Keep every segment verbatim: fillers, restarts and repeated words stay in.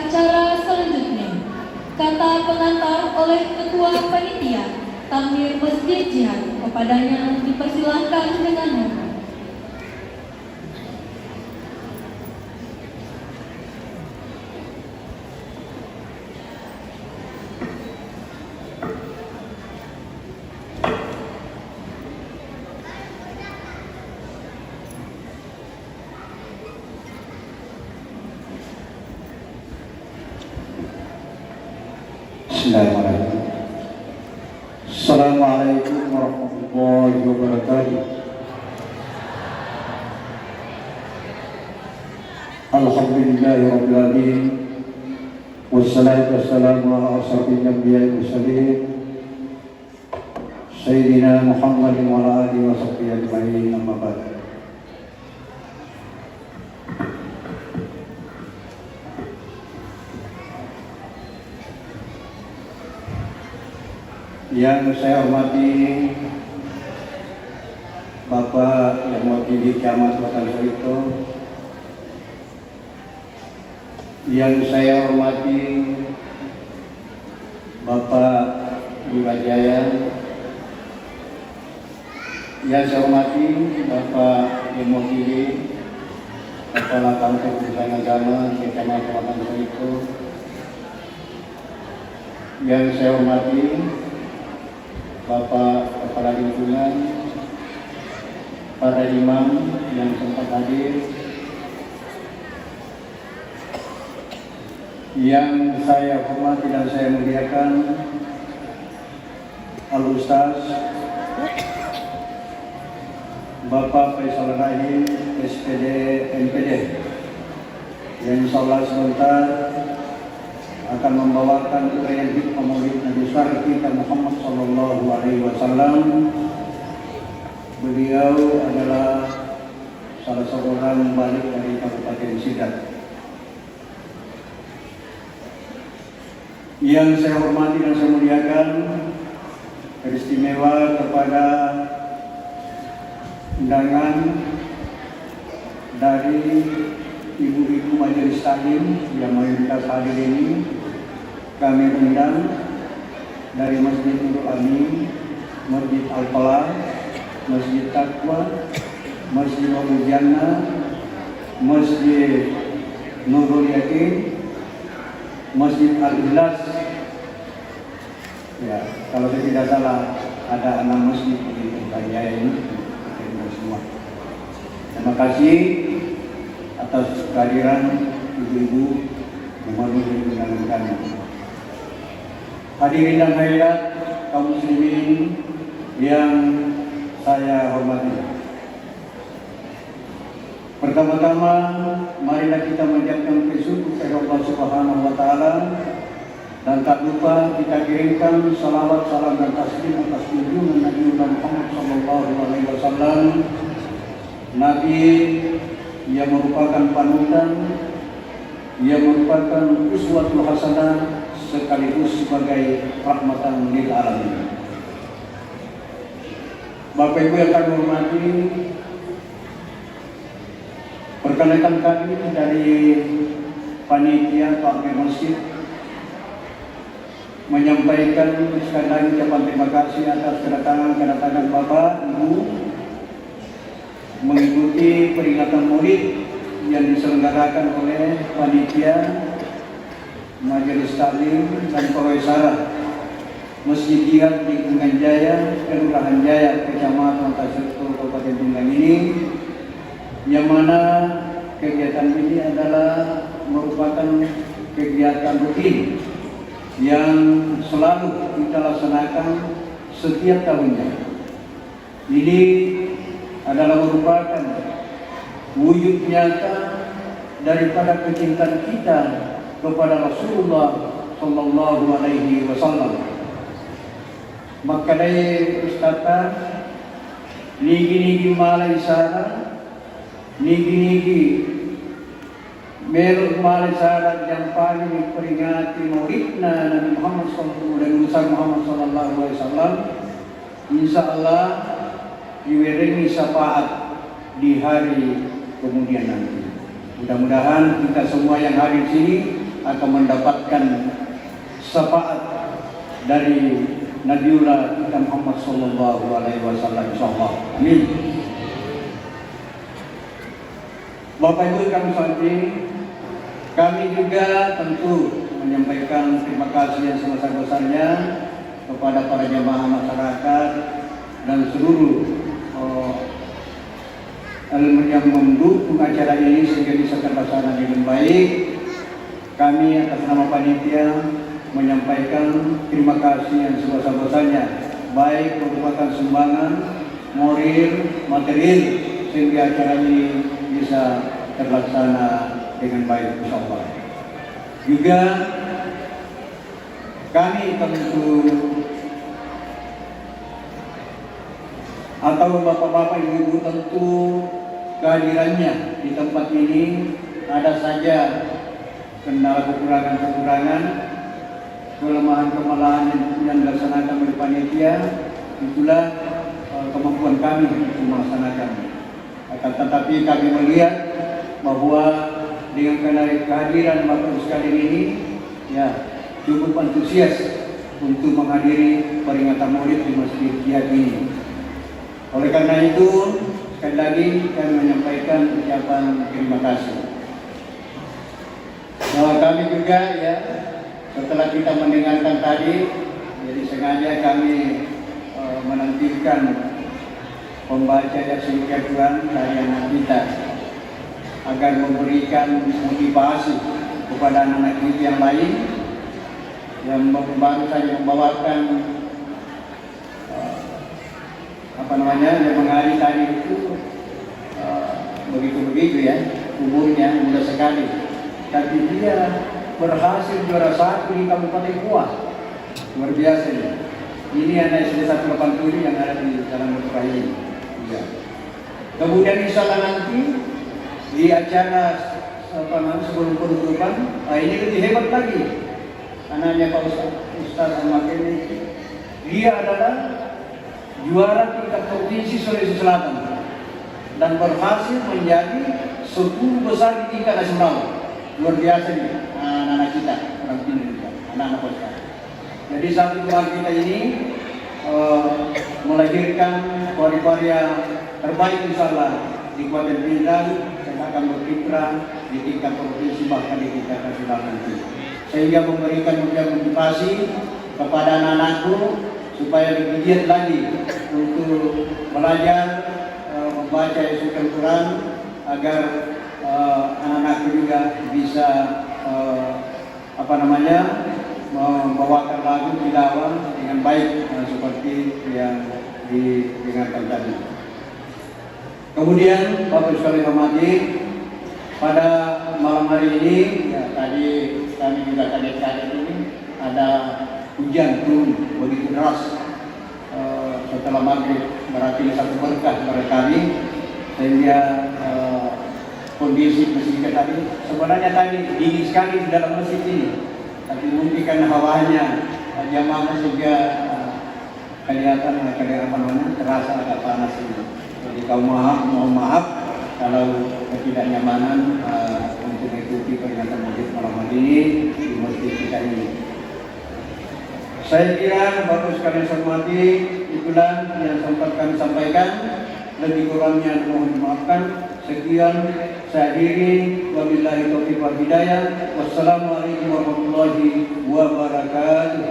Acara selanjutnya, kata pengantar oleh Ketua Panitia Takmir Masjid Jihad. Kepadanya dipersilahkan dengan hormat. Bismillahirrahmanirrahim. Assalamualaikum warahmatullahi wabarakatuh. Alhamdulillahirabbil alamin. Wassalatu wassalamu ala asyrafil anbiya'i wal mursalin, Sayyidina Muhammadin wa ala alihi wa sahbihi ajma'in, amma ba'd. Yang saya hormati Bapak yang mewakili Kecamatan Watansoito, yang saya hormati Bapak Lurah Jaya, yang saya hormati Bapak yang mewakili Kepala Kantor Urusan Agama Kecamatan Watansoito, yang saya hormati Bapak Kepala Lingkungan, para imam yang sempat hadir, yang saya hormati dan saya muliakan, Al Ustaz Bapak Faisal Rahim, S P D, M P D, yang insyaallah sebentar akan membawakan uraian hikmah Maulid Nabi besar kita Muhammad sallallahu alaihi wasallam. Beliau adalah salah seorang balik dari Kabupaten Sidrap. Yang saya hormati dan saya muliakan, teristimewa kepada undangan dari ibu-ibu majelis taklim yang mayoritas hadir ini, kami undang dari Masjid Nurul Amin, Masjid Al-Falah, Masjid Taqwa, Masjid Wabul Jannah, Masjid Nurul Yakin, Masjid Al-Ikhlas. Ya, kalau saya tidak salah, ada enam masjid di Kota Jaya ini, kita semua. Terima kasih atas kehadiran ibu-ibu gubernur yang menanggung kami. Hadirin dan hadirat kaum muslimin yang saya hormati. Pertama-tama, marilah kita mengucapkan puji syukur kepada Allah Subhanahu wa Ta'ala, dan tak lupa kita kirimkan salawat, salam, dan taslim atas junjungan Nabi Muhammad sallallahu alaihi wasallam, Nabi yang merupakan panutan, yang merupakan uswatul hasanah, sekaligus sebagai rahmatan lil alamin. Bapak Ibu yang kami hormati, perkenalkan, kami dari panitia takmir masjid menyampaikan sekali lagi ucapan terima kasih atas kedatangan-kedatangan Bapak, Ibu, mengikuti peringatan Maulid yang diselenggarakan oleh panitia Majelis Taklim dan Pegawai Sara Masjid Jihad Lingkungan Jaya, Kelurahan Jaya, Kecamatan Watansoito, Kabupaten Paniai ini, yang mana kegiatan ini adalah merupakan kegiatan rutin yang selalu kita laksanakan setiap tahunnya. Ini adalah merupakan wujud nyata daripada kecintaan kita kepada Rasulullah sallallahu alaihi wasallam. Makkedai Ustazta, nigi-nigi mala isara, nigi-nigi melo mala isara jampangi memperingati maulidna Nabi Muhammad sallallahu alaihi wasallam, Muhammad sallallahu alaihi wasallam. Insya Allah, diwerengi syafaat di hari kemudian nanti. Mudah-mudahan kita semua yang hadir sini akan mendapatkan syafaat dari Nabiullah kita Muhammad sallallahu alaihi wasallam, insyaallah. Amin. Bapak Ibu yang kami hormati, kami juga tentu menyampaikan terima kasih yang sebesar-besarnya kepada para jamaah masyarakat dan seluruh, eh, elemen yang mendukung acara ini sehingga bisa terlaksana dengan baik. Kami atas nama panitia menyampaikan terima kasih yang sebesar-besarnya, baik merupakan sumbangan moral, material, sehingga acara ini bisa terlaksana dengan baik, insyaallah. Juga kami tentu atau bapak-bapak, ibu-ibu, tentu kehadirannya di tempat ini ada saja kendala, kekurangan-kekurangan, kelemahan-kelemahan yang, yang dilaksanakan oleh panitia, itulah, eh, kemampuan kami untuk melaksanakan. Akan tetapi kami melihat bahwa dengan kena-, kehadiran Bapak Ibu sekalian ini, ya, cukup antusias untuk menghadiri peringatan Maulid di Masjid Jihad ini. Oleh karena itu, sekali lagi kami menyampaikan ucapan terima kasih. Nah, kami juga, ya, setelah kita mendengarkan tadi, jadi sengaja kami, eh, menampilkan pembaca Yasin Al-Quran dari anak kita, agar memberikan motivasi kepada anak-anak kita yang lain yang mem-, baru saja membawakan, eh, apa namanya, yang mengaji tadi itu, eh, begitu-begitu, ya, umurnya muda sekali. Tapi dia berhasil juara satu di Kabupaten Gowa. Luar biasa ini. Ini anak S D satu delapan tujuh yang ada di Jalan Batu Kayu ini. Iya. Kemudian insya Allah nanti di acara, apa namanya, sebelum penutupan, ah, ini lebih hebat lagi. Anaknya Pak Ustaz, Ustaz Ahmad ini, dia adalah juara tingkat provinsi Sulawesi Selatan dan berhasil menjadi sepuluh besar di tingkat nasional. Luar biasa nih, anak-anak kita, orang Indonesia, anak-anak Pak Ustaz. Jadi, satu keluarga kita ini, eh, melahirkan karya-karya terbaik, insya Allah, di Kabupaten Pinrang, dan akan berkiprah di tingkat provinsi, bahkan di tingkat nasional nanti. Sehingga memberikan juga motivasi kepada anak-anakku supaya lebih giat lagi untuk belajar, eh, membaca Yasin Al-Quran, agar, eh, anak-anakku juga bisa, eh, apa namanya, membawakan lagu tilawah dengan baik, eh, seperti yang didengarkan tadi. Kemudian, Bapak Ibu sekalian hormati, pada malam hari ini, ya, tadi kami juga kaget-kaget ini, ada hujan turun begitu deras. Eh, setelah maghrib, berarti ini satu berkah pada kami, sehingga, eh, kondisi masjid kita tadi, sebenarnya tadi dingin sekali di dalam masjid ini, tapi mungkin karena hawanya, eh, jamaah, sehingga, eh, kelihatan, eh, kelihatan, apa namanya, terasa agak panas ini. Jadi, kau maaf, mohon maaf kalau ketidaknyamanan, eh, untuk mengikuti peringatan Maulid malam hari ini di masjid kita ini. Saya kira, Bapak Ibu sekalian saya hormati, itulah yang sempat kami sampaikan. Lebih kurangnya mohon dimaafkan. Sekian, saya akhiri. Wabillahi taufiq wal hidayah. Wassalamualaikum warahmatullahi wabarakatuh.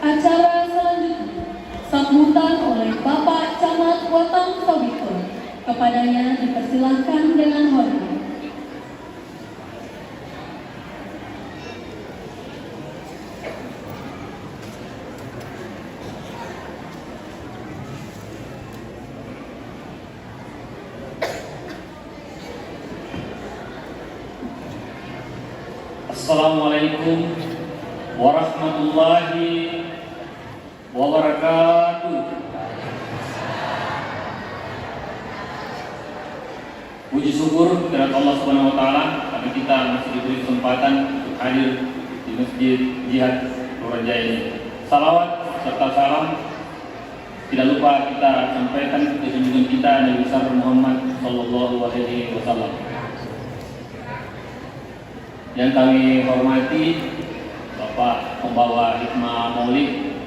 Acara selanjutnya, sambutan oleh Bapak Camat Watang Sobikur. Kepadanya dipersilahkan dengan hormat. Assalamualaikum warahmatullahi wabarakatuh. Puji syukur kepada Allah Subhanahu wa Ta'ala karena kita masih diberi kesempatan untuk hadir di Masjid Jihad Kelurahan Jaya ini. Salawat serta salam Tidak lupa kita sampaikan kejunjungan kita Nabi besar Muhammad sallallahu alaihi wasallam. Yang kami hormati Bapak Pembawa Hikmah Maulid,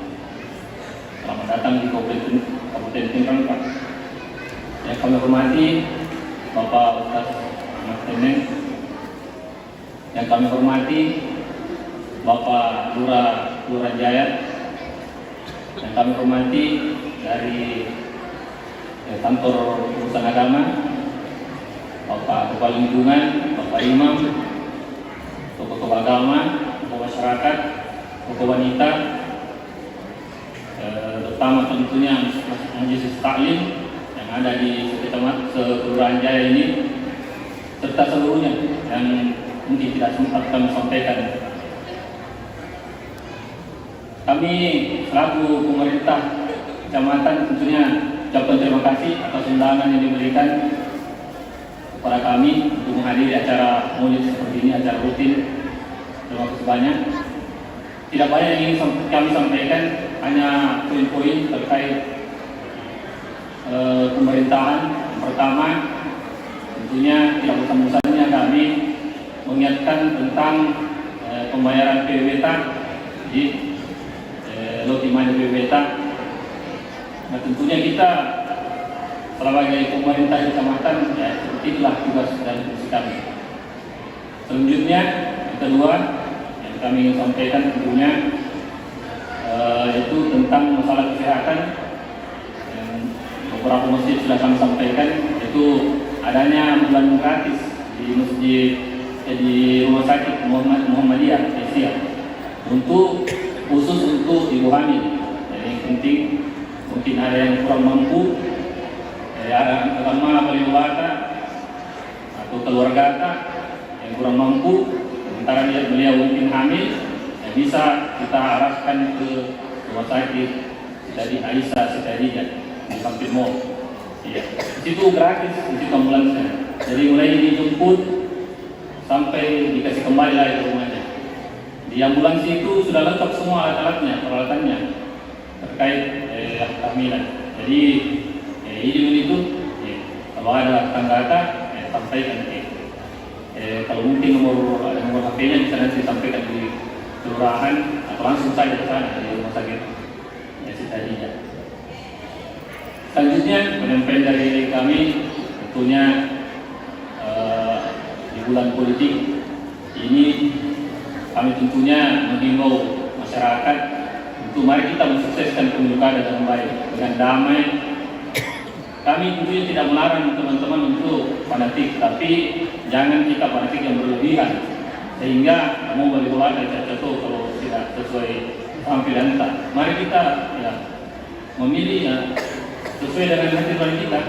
selamat datang di Kabupaten, Kabupaten Tangerang, Pak. Yang kami hormati Bapak Ustaz Ahmad Teneng, yang kami hormati Bapak Lurah Kelurahan Jaya, yang kami hormati dari, eh, kantor urusan agama, Bapak Kepala Lingkungan, Bapak Imam, tokoh-tokoh agama, tokoh masyarakat, tokoh wanita, eh, terutama tentunya Mas-, Mas-, Majelis Taklim yang ada di sekecamatan, se-Kelurahan Jaya ini, serta seluruhnya yang mungkin tidak sempat kami sampaikan. Kami selaku pemerintah kecamatan tentunya ucapkan terima kasih atas undangan yang diberikan kepada kami untuk menghadiri acara Maulid seperti ini, acara rutin. Terima kasih banyak. Tidak banyak yang ingin sam-, kami sampaikan, hanya poin-poin terkait, eh, pemerintahan. Yang pertama, tentunya tidak bosan-bosannya kami mengingatkan tentang, eh, pembayaran P W B ta. Jadi, eh, lo timanya P W B ta. Nah, tentunya kita sebagai pemerintah kecamatan, ya, seperti itulah tugas dan fungsi kami. Selanjutnya, yang kedua yang kami ingin sampaikan tentunya, eh, itu tentang masalah kesehatan. Yang beberapa masjid sudah kami sampaikan, itu adanya ambulan gratis di masjid, eh, di Rumah Sakit Muhammad, Muhammadiyah Aisyah untuk, khusus untuk ibu hamil. Jadi, yang penting mungkin ada yang kurang mampu, eh, ada agama beliau atau keluargata yang kurang mampu, sementara dia, beliau mungkin hamil, ya, bisa kita arahkan ke rumah sakit Siti Aisyah, Siti Khadijah di Sampit Mall. Iya. Di situ gratis, di situ ambulansnya. Jadi, mulai dijemput sampai dikasih kembali lagi ke rumahnya. Di ambulans itu sudah lengkap semua alat-alatnya, peralatannya terkait, eh, kehamilan. Jadi, eh, izin itu, eh, kalau ada tetanggata, eh, sampaikan ke. Eh, kalau mungkin nomor, ada nomor H P-nya bisa nanti sampaikan di kelurahan atau langsung saja ke sana di rumah sakit, eh, Siti Khadijah. Selanjutnya, penyampaian dari kami, tentunya, eh, di bulan politik ini, kami tentunya menghimbau masyarakat untuk mari kita mensukseskan pemilu kada dengan baik, dengan damai. Kami tentunya tidak melarang teman-teman untuk fanatik, tapi jangan kita fanatik yang berlebihan, sehingga mau bali bola dan cacato kalau tidak sesuai tampilan kita. Mari kita, ya, memilih, ya, sesuai dengan hati nurani kita.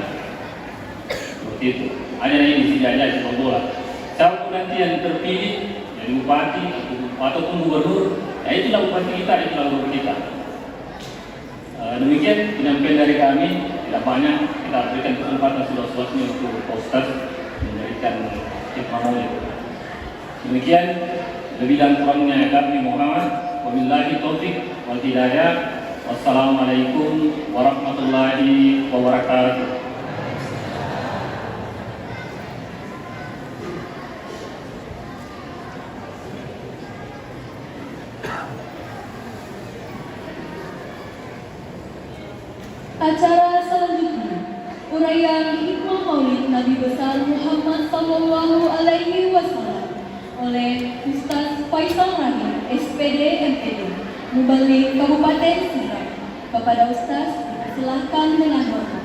Seperti itu. Ada yang ingin dijajah sepak bola. Siapapun nanti yang terpilih jadi bupati atau, ataupun gubernur, ya, itulah bupati kita, itulah gubernur kita. Eh, demikian penyampaian dari kami, tidak banyak, kita berikan kesempatan seluas-luasnya untuk Pak Ustaz memberikan hikmah maulid. Demikian, lebih dan kurangnya kami mohon maaf. Wabillahi taufik wal hidayah. Wassalamualaikum warahmatullahi wabarakatuh. Acara selanjutnya, uraian hikmah maulid Nabi besar Muhammad sallallahu alaihi wasallam oleh Ustaz Faisal Rahim, S P D, M P D, Mubalig Kabupaten Sidrap. Kepada Ustaz, dipersilahkan dengan hormat.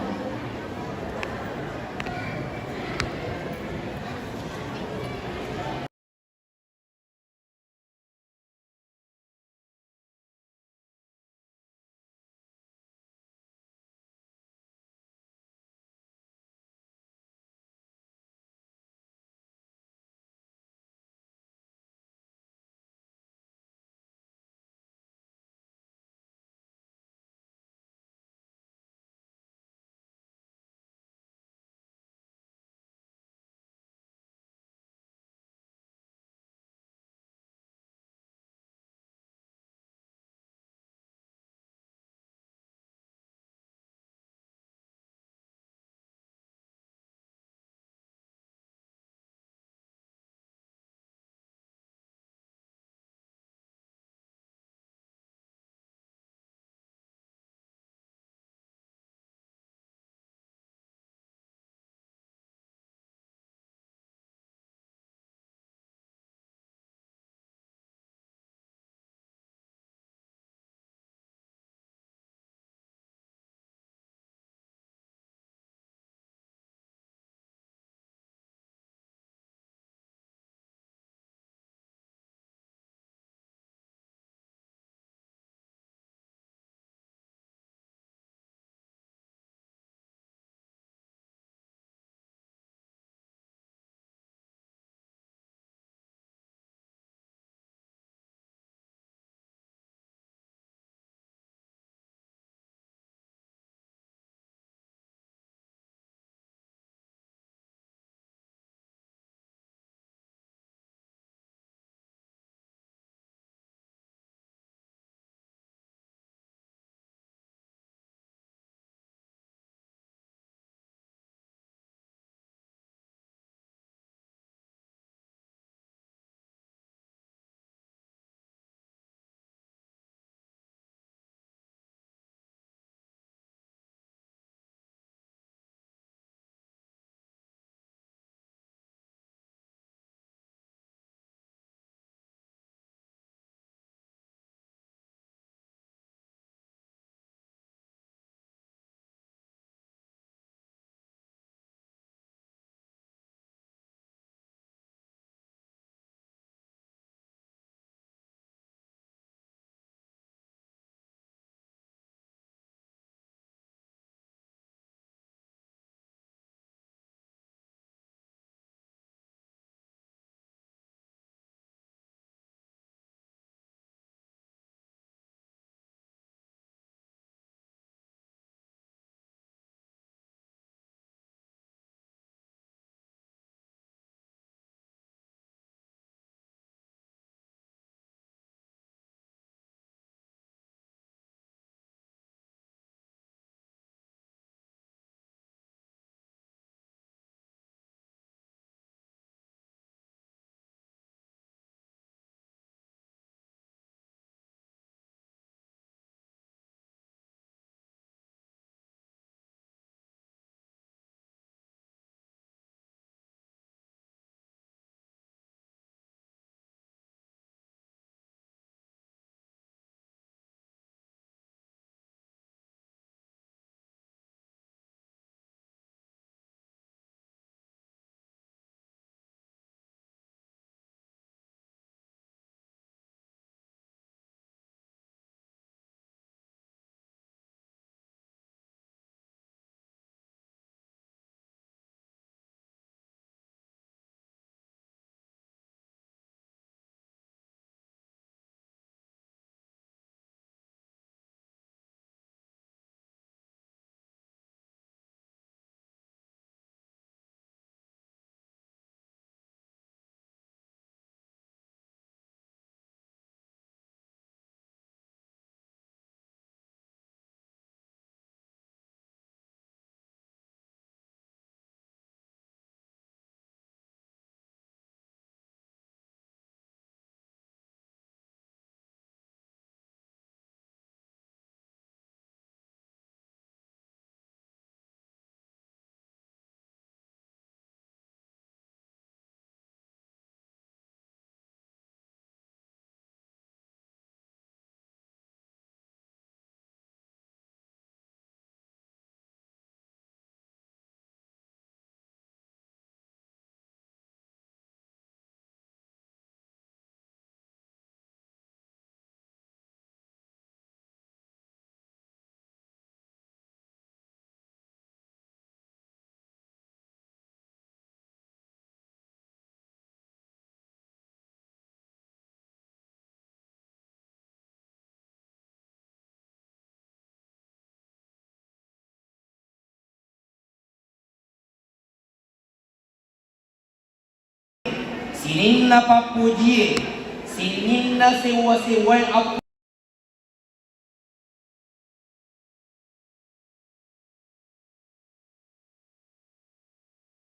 Sininna pappojie, sininna sewwa-sewwae appo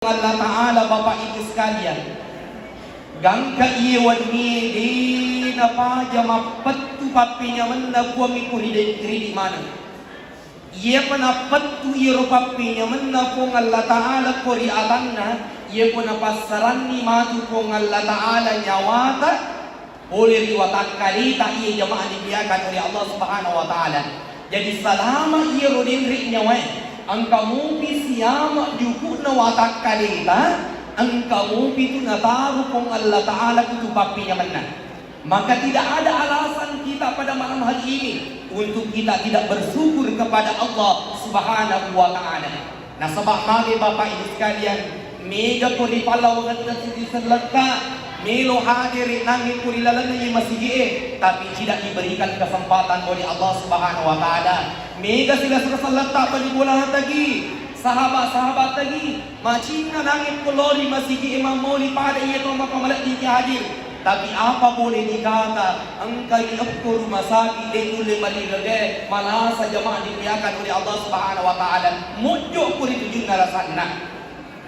Allah Ta'ala, Bapak Ibu sekalian, gangka iye wennie de napaja mappettu pappenyamenna Puang iko ri de-, ri idi maneng. Iyapa nappettu iyaro pappenyamenna Puang Allah Ta'ala ko ri atanna, iyako napassaranni matu Puang Allah Ta'ala nyawata pole ri watakkaleta, iya jamaah dimuliakan oleh Allah Subhanahu wa Ta'ala. Jadi, salama iyaro denre nyawae, engka mupi siama juku'na watakkaleta, engka mupi tu nataru Puang Allah Ta'ala kutu pappenyamenna. Maka tidak ada alasan kita pada malam hari ini untuk kita tidak bersyukur kepada Allah Subhanahu wa Ta'ala. Nasaba mage, Bapak Ibu sekalian, mega ko ri pallawangenna sidi selletta, melo hadere nangnge ko ri lalenna iye masigi'e, tapi tidak diberikan kesempatan oleh Allah Subhanahu wa Ta'ala. Mega sila selletta bali bola tagi, sahabat-sahabat tagi, macinna nangnge ko lao ri masigi'e mammoli pada iye to mappamalebbi ki hadir. Tapi apa boleh dikata, engkani ekko rumah sakit de nulle marigaga, malasa jamaah dimuliakan oleh Allah Subhanahu wa Ta'ala, mojjo ko ri tujunna lasanna.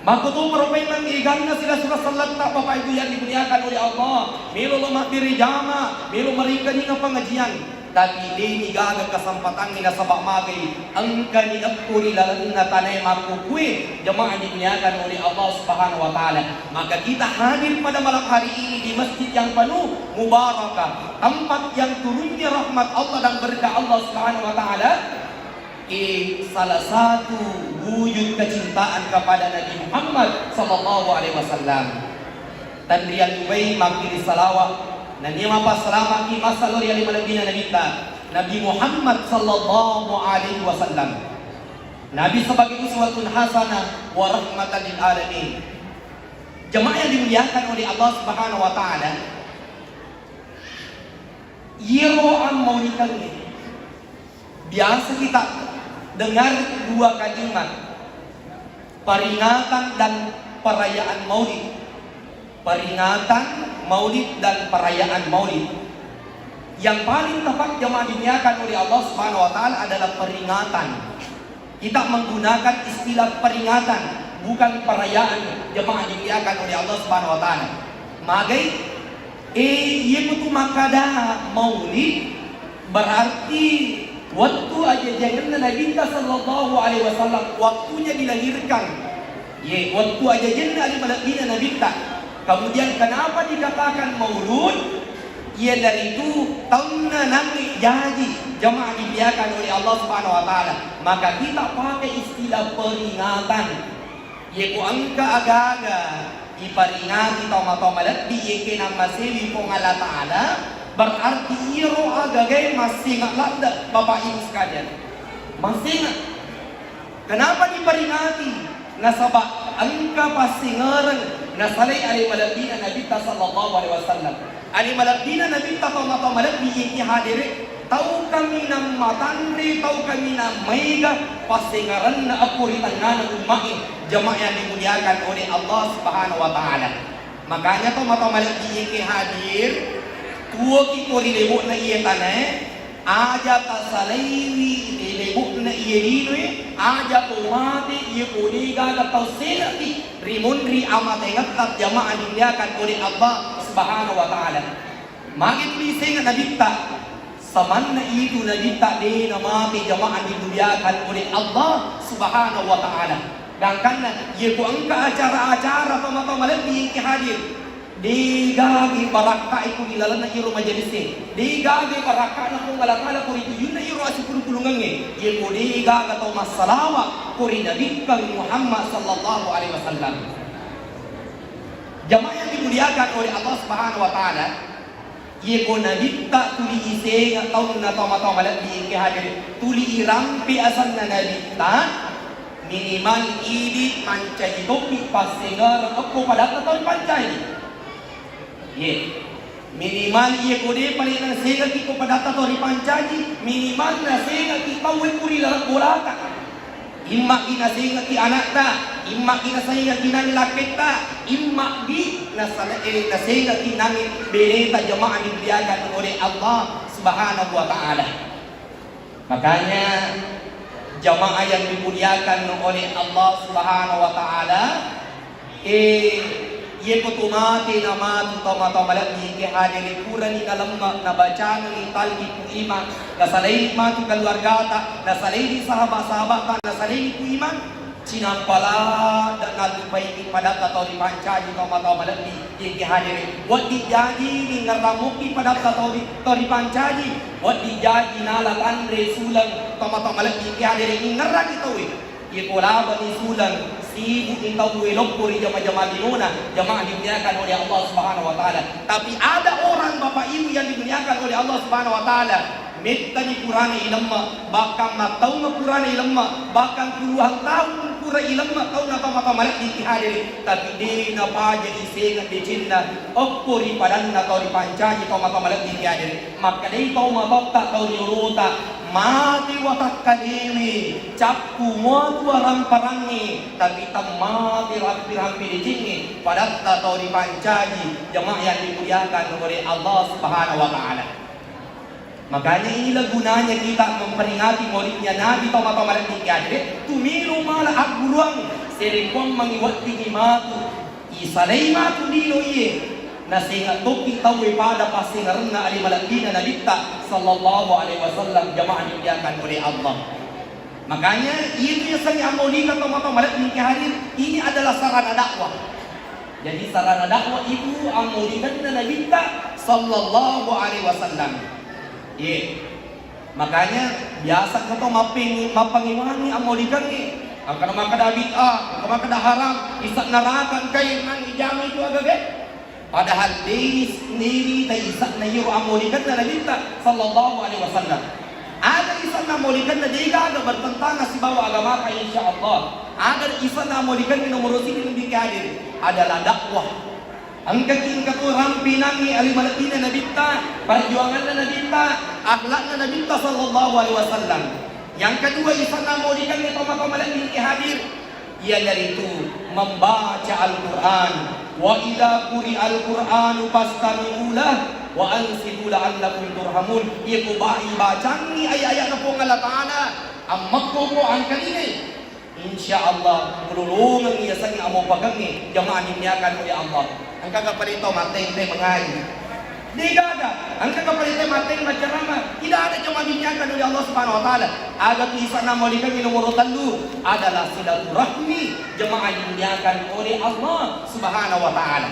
Makkutoparo memang eganna sila sura selletta, Bapak Ibu yang dimuliakan oleh Allah, melo lo mabbere jama, melo maringkalinga pengajian. Tapi deni gaga kesempatangnge nasaba magai engkani ekko ri lalenna tanae makkukue, jamaah dimuliakan oleh Allah Subhanahu wa Ta'ala. Maka kita hadir pada malam hari ini di masjid yang penuh mubarakah, tempat yang turunnya rahmat Allah dan berkah Allah Subhanahu wa Ta'ala, eh, salah satu wujud kecintaan kepada Nabi Muhammad sallallahu alaihi wasallam. Tanriang dubai makkiri salawa, nennia mapassalama ki massalo ri ale malebbina Nabitta, Nabi Muhammad sallallahu alaihi wasallam. Nabi sebagai uswatun hasanah wa rahmatan lil alamin. Jemaah yang dimuliakan oleh Allah Subhanahu wa Ta'ala, iyaro ammaulikengnge, biasa kita dengar dua kalimat, peringatan dan perayaan Maulid. Peringatan Maulid dan perayaan Maulid. Yang paling tepat, jemaah dimuliakan oleh Allah Subhanahu wa Ta'ala, adalah peringatan. Kita menggunakan istilah peringatan, bukan perayaan, jemaah dimuliakan oleh Allah Subhanahu wa Ta'ala. Magai, eh, iya kutu makkada maulid, berarti wettu ajajangenna Nabitta sallallahu alaihi wasallam, waktunya dilahirkan. Ye, wettu ajajanna ali malebbina Nabitta. Kemudian kenapa dikatakan maulud? Iyanaritu taunna nangnge jaji, jamaah dimuliakan oleh Allah Subhanahu wa Ta'ala. Maka kita pakai istilah peringatan. Yeko engka aga-aga iparingati tau-tau malebbi, yeke nammasewi Puang Allah Ta'ala, berarti iyaro agagae massenga ladde, Bapak Ibu sekalian. Massenga. Kenapa diperingati? Nasaba engka passingereng nasalai ale malebbina Nabitta sallallahu alaihi wasallam. Ale malebbina Nabitta, tau-tau malebbi yeki hadere, tau kaminang matanre, tau kaminang maega passingerenna eppo ri tengngana ummae, jamaah yang dimuliakan oleh Allah Subhanahu wa Ta'ala. Makanya tau-tau malebbi yeki hadir, tuoki ko ri lebo'na iye tanae, aja tasalaiwi ri lebo'na iye linoe, aja to mate iye ko degaga tau senge'ki ri munri amatengetta, jamaah dimuliakan oleh Allah Subhanahu wa Ta'ala. Magi tuli senga Nabitta, samanna itu Nabitta de namate, jamaah dimuliakan oleh Allah Subhanahu wa Ta'ala. Gangkanna, yeko engka acara-acara tau-tau malebbi yeki hadir, degaga barakkae ku ri lalenna iro majelisse, degaga barakkana Puang Allah Ta'ala ku ri tujunna iro asipulung-pulungengnge, yeko degaga tau massalawa ku ri Nabikkang Muhammad sallallahu alaihi wasallam. Jamaah yang dimuliakan oleh Allah Subhanahu wa Ta'ala, yeko Nabitta tuli isenga taunna tau-tau malebbi engke hadere, tuli irampe asenna Nabitta, minimal idi mancaji topi passengereng eppo padatta tau ripancaji. Ye. Minimal yeko de pale nasengaki ko padatta tau ripancaji, minimal nasengaki tau e ku ri laleng bolata. Immaki nasengaki anakta, Imma ki nasengaki nangi lakketta, imma ki nasale-, eh, nasengaki nangi beneta, jamaah dimuliakan oleh Allah Subhanahu wa Ta'ala. Makanya, jamaah yang dimuliakan oleh Allah Subhanahu wa Ta'ala, eh, iye ko tu mate na matu tau matu malebbi ke hadere, purani nalemma, nabacani talbi ku iman, nasalaini matu keluargata, nasalaini sahabat-sahabata, nasalaini ku iman, cinampa ladde nallupaini padatta tau ripancaji tau matu malebbi. Yengke hadere, wedding jaji ningerrammuki padatta tau ri-, tau ripancaji, wedding jaji nala tanre suleng tomatoa malebbi yengke hadere ningerraki tauwe. Yeko labani suleng, sibukni tauwe loppo ri jama-jama linona, jamaah dimuliakan oleh Allah Subhanahu wa Ta'ala. Tapi ada orang, Bapak Ibu yang dimuliakan oleh Allah Subhanahu wa Ta'ala, mettani purana ilemma, bahkan mattaunga purana ilemma, bahkan puluhan tahun pura ilemma taunna tomatoa malebbi ki hadere, tapi de napaja isengeng decenna okko ri padanna tau ripancaji tau matoa malebbi ki hadere. Makkedai tau matoatta tau riolota, mate watakkalewe, cappu muatu aramparangnge, tapi temmate rampi-rampi decengnge padatta tau ripancaji, jamaah yang dimuliakan oleh Allah Subhanahu wa Ta'ala. Makanya inilah gunanya kita memperingati maulidnya Nabi tau matoa malebbi ki hadere, tumiro mala agguruang serekkuammengi weddingngi matu, isalai matu lino iye, nasengeng tokki tauwe pada passengerenna ale malebbina Nabitta sallallahu alaihi wasallam, jamaah dimuliakan oleh Allah. Makanya, itu yasengnge ammaulikan tau matoa malebbi ki hadir, ini adalah sarana dakwah. Jadi, sarana dakwah itu ammaulikanna Nabitta sallallahu alaihi wasallam. Ye. Makanya, biasa ko to mapping-, mappangiwangi ammaulikangnge. Engkana makkeda bid'ah, engka makkeda haram, isa neraka engkai nang ijama itu agaga. Padahal dei niri ta isa'na iyaro ammaulikanna Nabitta sallallahu alaihi wasallam. Aga isa'na ammaulikanna, degaga bertentangan sibawa agamata, insya Allah. Aga isa'na ammaulikanna nomoro siji lebbi hadir adalah dakwah. Engkaki engka tu rampinangngi ale malebbina Nabitta, perjuanganna Nabitta, akhlakna Nabitta sallallahu alaihi wasallam. Yang kedua, isa'na ammaulikanna tomatoa malebbi hadir. Iyanaritu membaca Al-Quran. Wa idza quri'al Qur'anu fastami'u lah wa ansitu la'allakum turhamun. Iya ko ba-, ibacangngi ayat-ayatna Puang Allah Ta'ala, ammekkoko angkalingai. Insya Allah, mulolongengngi yasengnge amaupakengnge, jamaah dimuliakan oleh Allah. Engka kapale tau matteng-teng mengai. Degaga, engka kapale tau matteng maccarama. Tidak ada, jamaah dimuliakan oleh Allah Subhanahu wa Ta'ala. Aga tu isa'na ammaulikangnge nomoro tellu adalah silaturahmi, jamaah dimuliakan oleh Allah Subhanahu wa Ta'ala.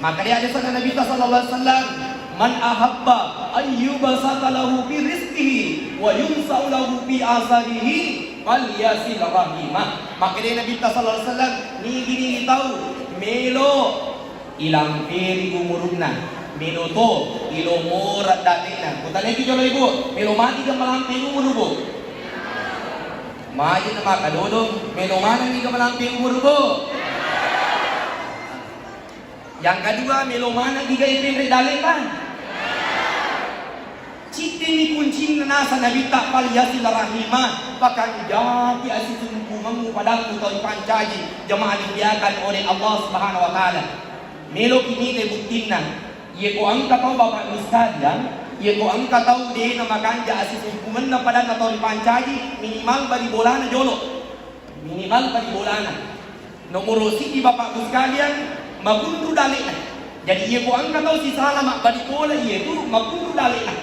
Maka dia ada sana Nabi sallallahu alaihi wasallam, "Man ahabba ayyubsata lahu fi rizqihi wa yunsa'u lahu fi asarihi, falyasil rahimah." Maka dia Nabi sallallahu alaihi wasallam, nigi-nigi tau melo ilampiri umurunna, melo to ilomora dalle'na. Kutaneki jolo ibu, melo magi ga malampe umuru, Bu? Magi na maka dodong, melo manengi ga malampe umuru, Bu? Yang kedua, melo manengi ga ipenre dalle'na. Ciddini kuncinna nasa Nabitta, "Falyasil rahimah," pakanjaki asisumpungemmu padakku tau ripancaji, jamaah dimuliakan oleh Allah Subhanahu wa Ta'ala. Meloki mita buttinna, iye ko engka tau, Bapak Ibu sekalian, iye ko engka tau de na makanja asisumpungenna padanna tau ripancaji, minimal bali bolana jolo. Minimal bali bolana. Nomoro siji, Bapak Ibu sekalian, makunru dalle'na. Jadi, iye ko engka tau sisala mabbali bola, iye tu makunru dalle'na.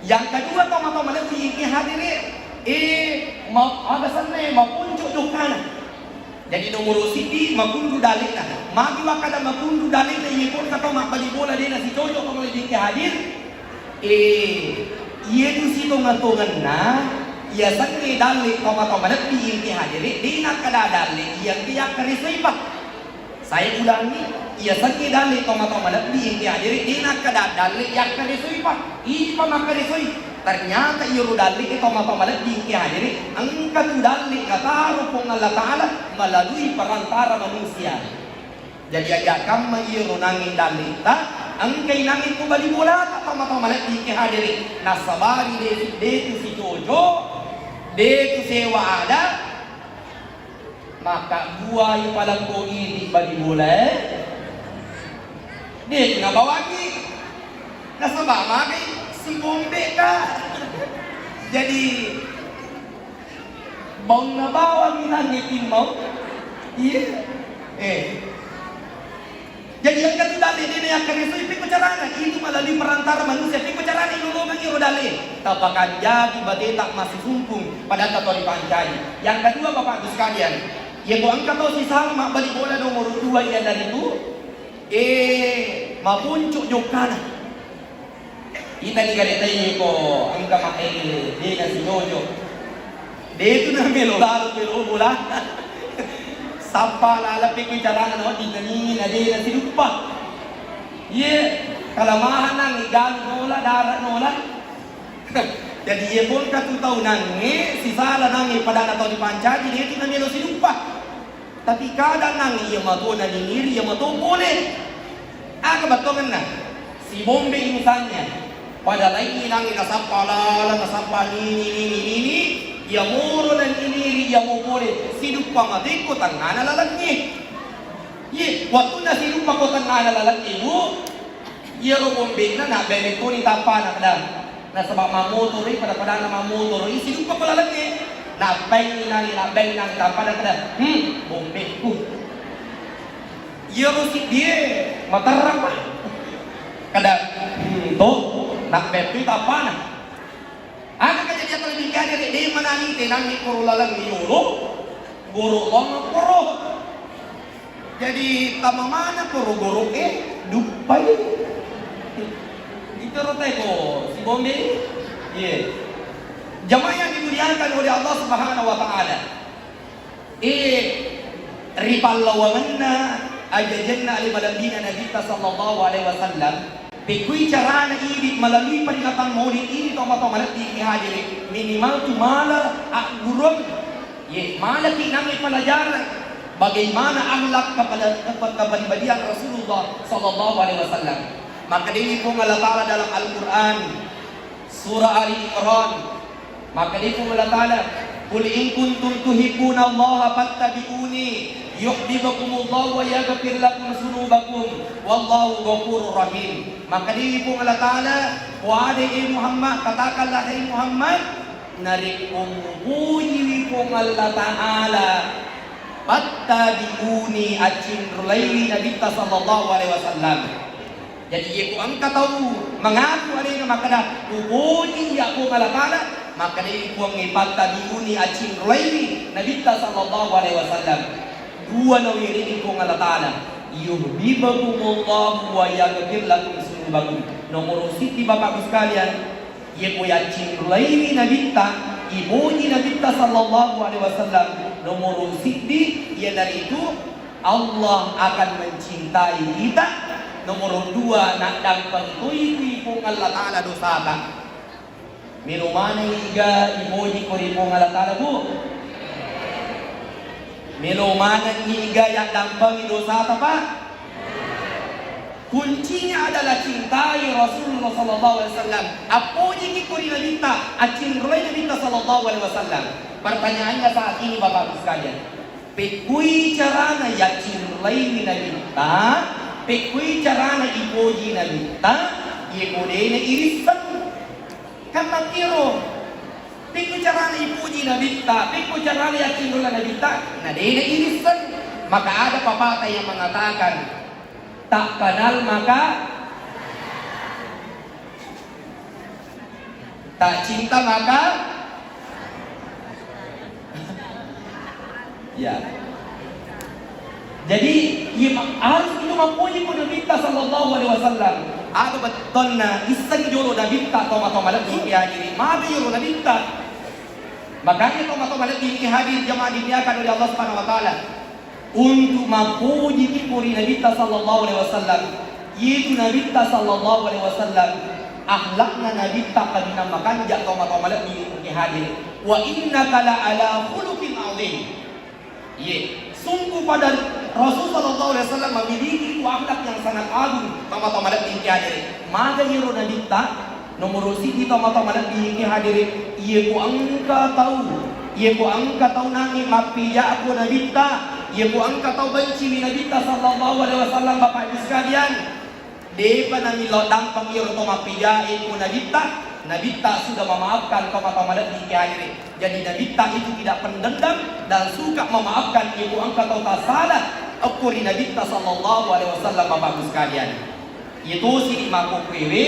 Yang kedua, tomatoa malebbi yengke hadere, eh, ma-, aga senna, maponco jokkana. Jadi, nomoro siji, makunru dalle'na. Magi wakkada makunru dalle'na, iye ko engka tau mabbali bola de na sicoco ko malebbi yengke hadir. Eh, iyetu sitonga-tonganna, iyasengnge dalle tomatoa malebbi yengke hadere, de nakkada dalle yengke yakkaresoipa. Saya ulangi, iyasengnge dalle tomatoa malebbi yengke hadere, de nakkada dalle yakkaresoipa. Ipa makkaresoi. Ternyata iyaro dalle tomatoa malebbi yengke hadere, engka tu dalle nataro Puang Allah Ta'ala melalui perantara manusia. Jadi, aja kamma iyaro nangi dalle'ta, engkai nangi ko bali bolata tomatoa malebbi ke hadere. Nasabari de, de tu sicoco, de tu sewa ada, Makkabbuai palekko idi bali bola, eh? De' nabawangi. Nasaba' magai si bombe ka. Jadi, baunna bawang nangnge timmau. Iya. Eh. Jadi engka tu dalle de' nayakkadesoi, pekko carana? Itu melalui perantara manusia. Pekko carana ilolongengngi ro dalle? Tapakanjaki bateta massisumpung, pada engka to ripancaji. Yang kedua, Bapak Ibu sekalian, iya ko engka to sisala mabbali bola nomor dua, iyanaritu, eh, maponco jokkana. Itani gare' taiye ko engka ma-, eh, de' nasijojo. De' tu namelo lalo melo bola. Sappa laleng pekko carana nawedding nani na de' nasiduppa. Iye, kalamahan nangnge galu nola, dara' nola. Jadi iye ko engka tu tau nangnge sisala nangnge padana tau dipancaji, de' tu namelo siduppa. Tapi kadang nang iya mato naniniri, iya mato pole. Aga bettuangenna? Si bombe misalnya. Pada laingngi nangnge nasappa laleng, nasappa nini, nini, nini. Iya moro naniniri, iya mo pole. Siduppa matekko tengngana lalengnge. Iye, wettunna siduppa ko tengngana lalengnge, Bu, iyaro bombenna nabbereng toni tappana, kada. Nasaba' mammotoroi, pada-padanna mammotoroi, siduppa ko lalengnge. Nabbaingngi nangnge, nabbaingngi nangnge, tappada kada, "Hmm, bombekku." Iyaro siddie materrang, Pak. Kada, "Hmm, to, nabbaingngi tappana." Aga kejadian tau dikade, de' manangi tenangngi koro laleng yolo, goro' tongeng koro. Jadi, tama mana koro goro'e, duppai. Itu rote ko si bombe. Iye. Jamaah yang dimuliakan oleh Allah Subhanahu wa Ta'ala. Eh, ripallawangenna ajajenna ale malebbi'na Nabitta sallallahu alaihi wasallam, pekkui carana idi melalui peringatan Maulid ini, tomatoa malebbi' hadiri, minimal tu mala aggurung, ye, malaki nangnge pelajaran bagaimana akhlak kepada, kepada kepribadian Rasulullah sallallahu alaihi wasallam. Maka dini Puang Allah Ta'ala dalam Al-Quran, Surah Ali Imran, maka dini Puang Allah Ta'ala, "Qul in kuntum tuhibbunallaha fattabi'uni yuhibbukumullahu wa yaghfir lakum dzunubakum wallahu ghafurur rahim." Maka dini Puang Allah Ta'ala, "Wahai Muhammad, katakanlah, hai Muhammad, narekko mupojiwi Puang Allah Ta'ala, fattabi'uni, accinrulaiwi Nabitta sallallahu alaihi wasallam." Jadi, iye ko engka tau mengaku alena makkeda, "Upoji iya Puang Allah Ta'ala," makkeda Puangnge, "Fattabi'uni, accinrulaiwi Nabitta sallallahu alaihi wasallam." Dua nawirini Puang Allah Ta'ala, "Yuhibbukumullahu wa yaghfir lakum dzunubakum." Nomoro siddi, Bapak Ibu sekalian, iye ko yaccinrulaiwi Nabitta, ipoji Nabitta sallallahu alaihi wasallam, nomoro siddi iyanaritu Allah akan mencintai kita. Nomoro dua, naddampengi toi ri Puang Allah Ta'ala dosata. Melo maneng iga ipoji ko ri Puang Allah Ta'ala, Bu? Melo maneng iga yaddampengi dosata, Pak? Kuncinya adalah cintai Rasulullah sallallahu alaihi wasallam. Appojiki ko ri Nabitta, accinrulai Nabitta sallallahu alaihi wasallam. Pertanyaannya saat ini, Bapak Ibu sekalian, pekkui carana yaccinrulaiwi Nabitta, pekkui carana ipoji Nabitta, iye ko de'na irisseng. Kan makkiro, pekko carana ipuji Nabitta, pekko carana yaccinrulai Nabitta, na de'na irisseng. Maka ada papatah yang mengatakan, "Tak kenal maka tak cinta, maka," ya. Jadi, iya ma-, harus itu mappoji ko Nabitta sallallahu alaihi wasallam. Aga bettonna isseng jolo Nabitta, tomatoa malebbi ki hadiri. Maga jolo Nabitta. Makanya tomatoa malebbi ki hadiri, jamaah dimuliakan oleh Allah Subhanahu wa Ta'ala. Untuk mappoji ki ko ri Nabitta sallallahu alaihi wasallam. Itu Nabitta sallallahu alaihi wasallam. Akhlakna Nabitta kaminang makanja, tomatoa malebbi ki hadiri. "Wa innaka la ala khuluqin azim." Iye, sungguh pada Rasul sallallahu alaihi wasallam memiliki itu akhlak yang sangat agung, tomatoa malebbi ki hadiri. Maga iyaro Nabitta, nomoro siddi tomatoa malebbi ki hadiri, iye ko engka tau Iyako engka tau nangi mappijako Nabitta, iyako engka tau benciwi Nabitta sallallahu alaihi wasallam, Bapak Ibu sekalian, depa namillau dampeng iyaro to mappijae ko Nabitta, Nabitta sudah memaafkan to matoa malebbi ki hadere. Jadi Nabitta itu tidak pendendam dan suka memaafkan iyako engka tau tasala okko ri Nabitta sallallahu alaihi wasallam, Bapak Ibu sekalian. Iyatosi di makkokkoewe,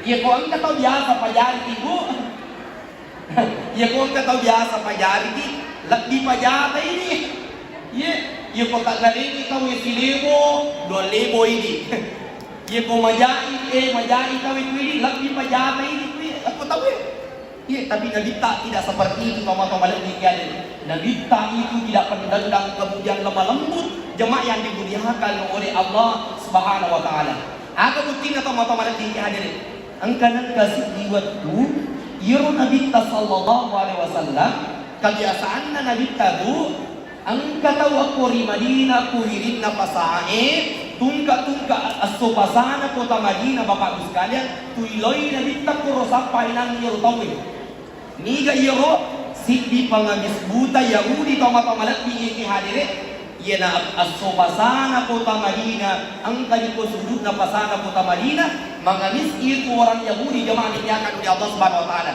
iyako engka tau biasa pajari, Ibu. Iyako engka tau biasa pajariki, lebbi pajata idi. Iye, iyako taggarengi tau e silebo, dua lebo idi. Iyako majai, eh, majai tau e ku idi, lebbi pajata idi ku e, akko tau e. Iye, tapi Nabitta tidak seperti itu, tomatoa malebbi ki hadere. Nabitta itu tidak pendendam, kemudian lemah lembut, jemaah yang dimuliakan oleh Allah Subhanahu wa Ta'ala. Aga buktina, tomatoa malebbi ki hadere? Engka nengka siddi wettu, iyaro Nabitta sallallahu alaihi wasallam, kebiasaanna Nabitta, Bu, engka tau akko ri Madinah, ku wirinna pasae, tungka-tungka esso pasana kota Madinah, Bapak Ibu sekalian, tuiloi Nabitta koro sappa inang iyaro tauwe. Niga iyaro siddi pangamis buta Yahudi, tomatoa malebbi ki hadere, iyana esso pasana kota Madinah, engka diko sudutna pasana kota Madinah, mangamis itu orang Yahudi, jemaah dimuliakan oleh Allah Subhanahu wa Ta'ala.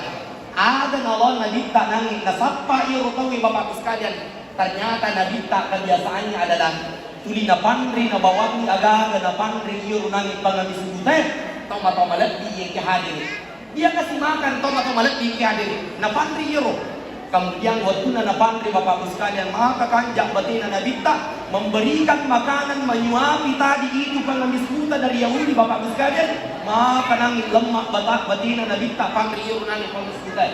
Aga nalaona Nabitta nangi nasappa iyaro tauwe, Bapak Ibu sekalian, ternyata Nabitta kebiasaannya adalah tuli napanre, nabawangi aga-aga napanre iyaro nangi pangamis butae, tomatoa malebbi ki hadere. Dia kasih makan tomatoa malebbi ki hadere, napanre iyaro. Kemudian wettunna napanre, Bapak Ibu sekalian, maka kanja batena Nabitta, memberikan makanan, menyuapi tadi itu pengemis buta dari Yahudi, Bapak Ibu sekalian, maka nangi lemma bata-, batena Nabitta panre iyaro nangi pengemis buta.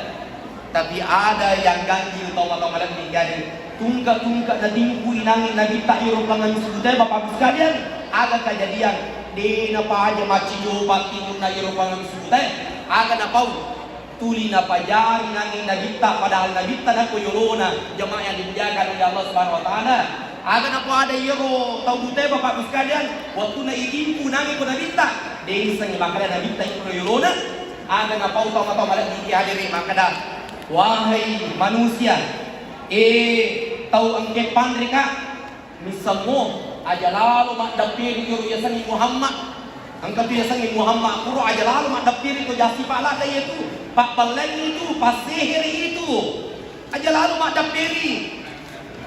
Tapi ada yang ganjil tomatoa malebbi ki hadere. Tungka-tungka natimpu inangi Nabitta iyaro pengemis buta, Bapak Ibu sekalian, ada kejadian, de napaja maccijopa timpunna iyaro pengemis buta, aga napau? Tuli napajari nangi Nabitta, padahal Nabitta nako yolona, jemaah yang dimuliakan oleh Allah Subhanahu wa Ta'ala. Aga napada iyaro tau butae, Bapak Ibu sekalian, wettunna itimpu nangi ko Nabitta, de isengngi makkeda Nabitta iko yolona. Aga napau tomatoa malebbi ki hadere, makkeda, "Wahai manusia, eh, tau engke panreka, missemmo, aja lalo maddapperi iyaro yasengnge Muhammad. Engka tu yasengnge Muhammad, kuro aja lalo maddapperi to, jasipa ladda iyatu, pabbellengi itu, passeheri itu. Aja lalo maddapperi."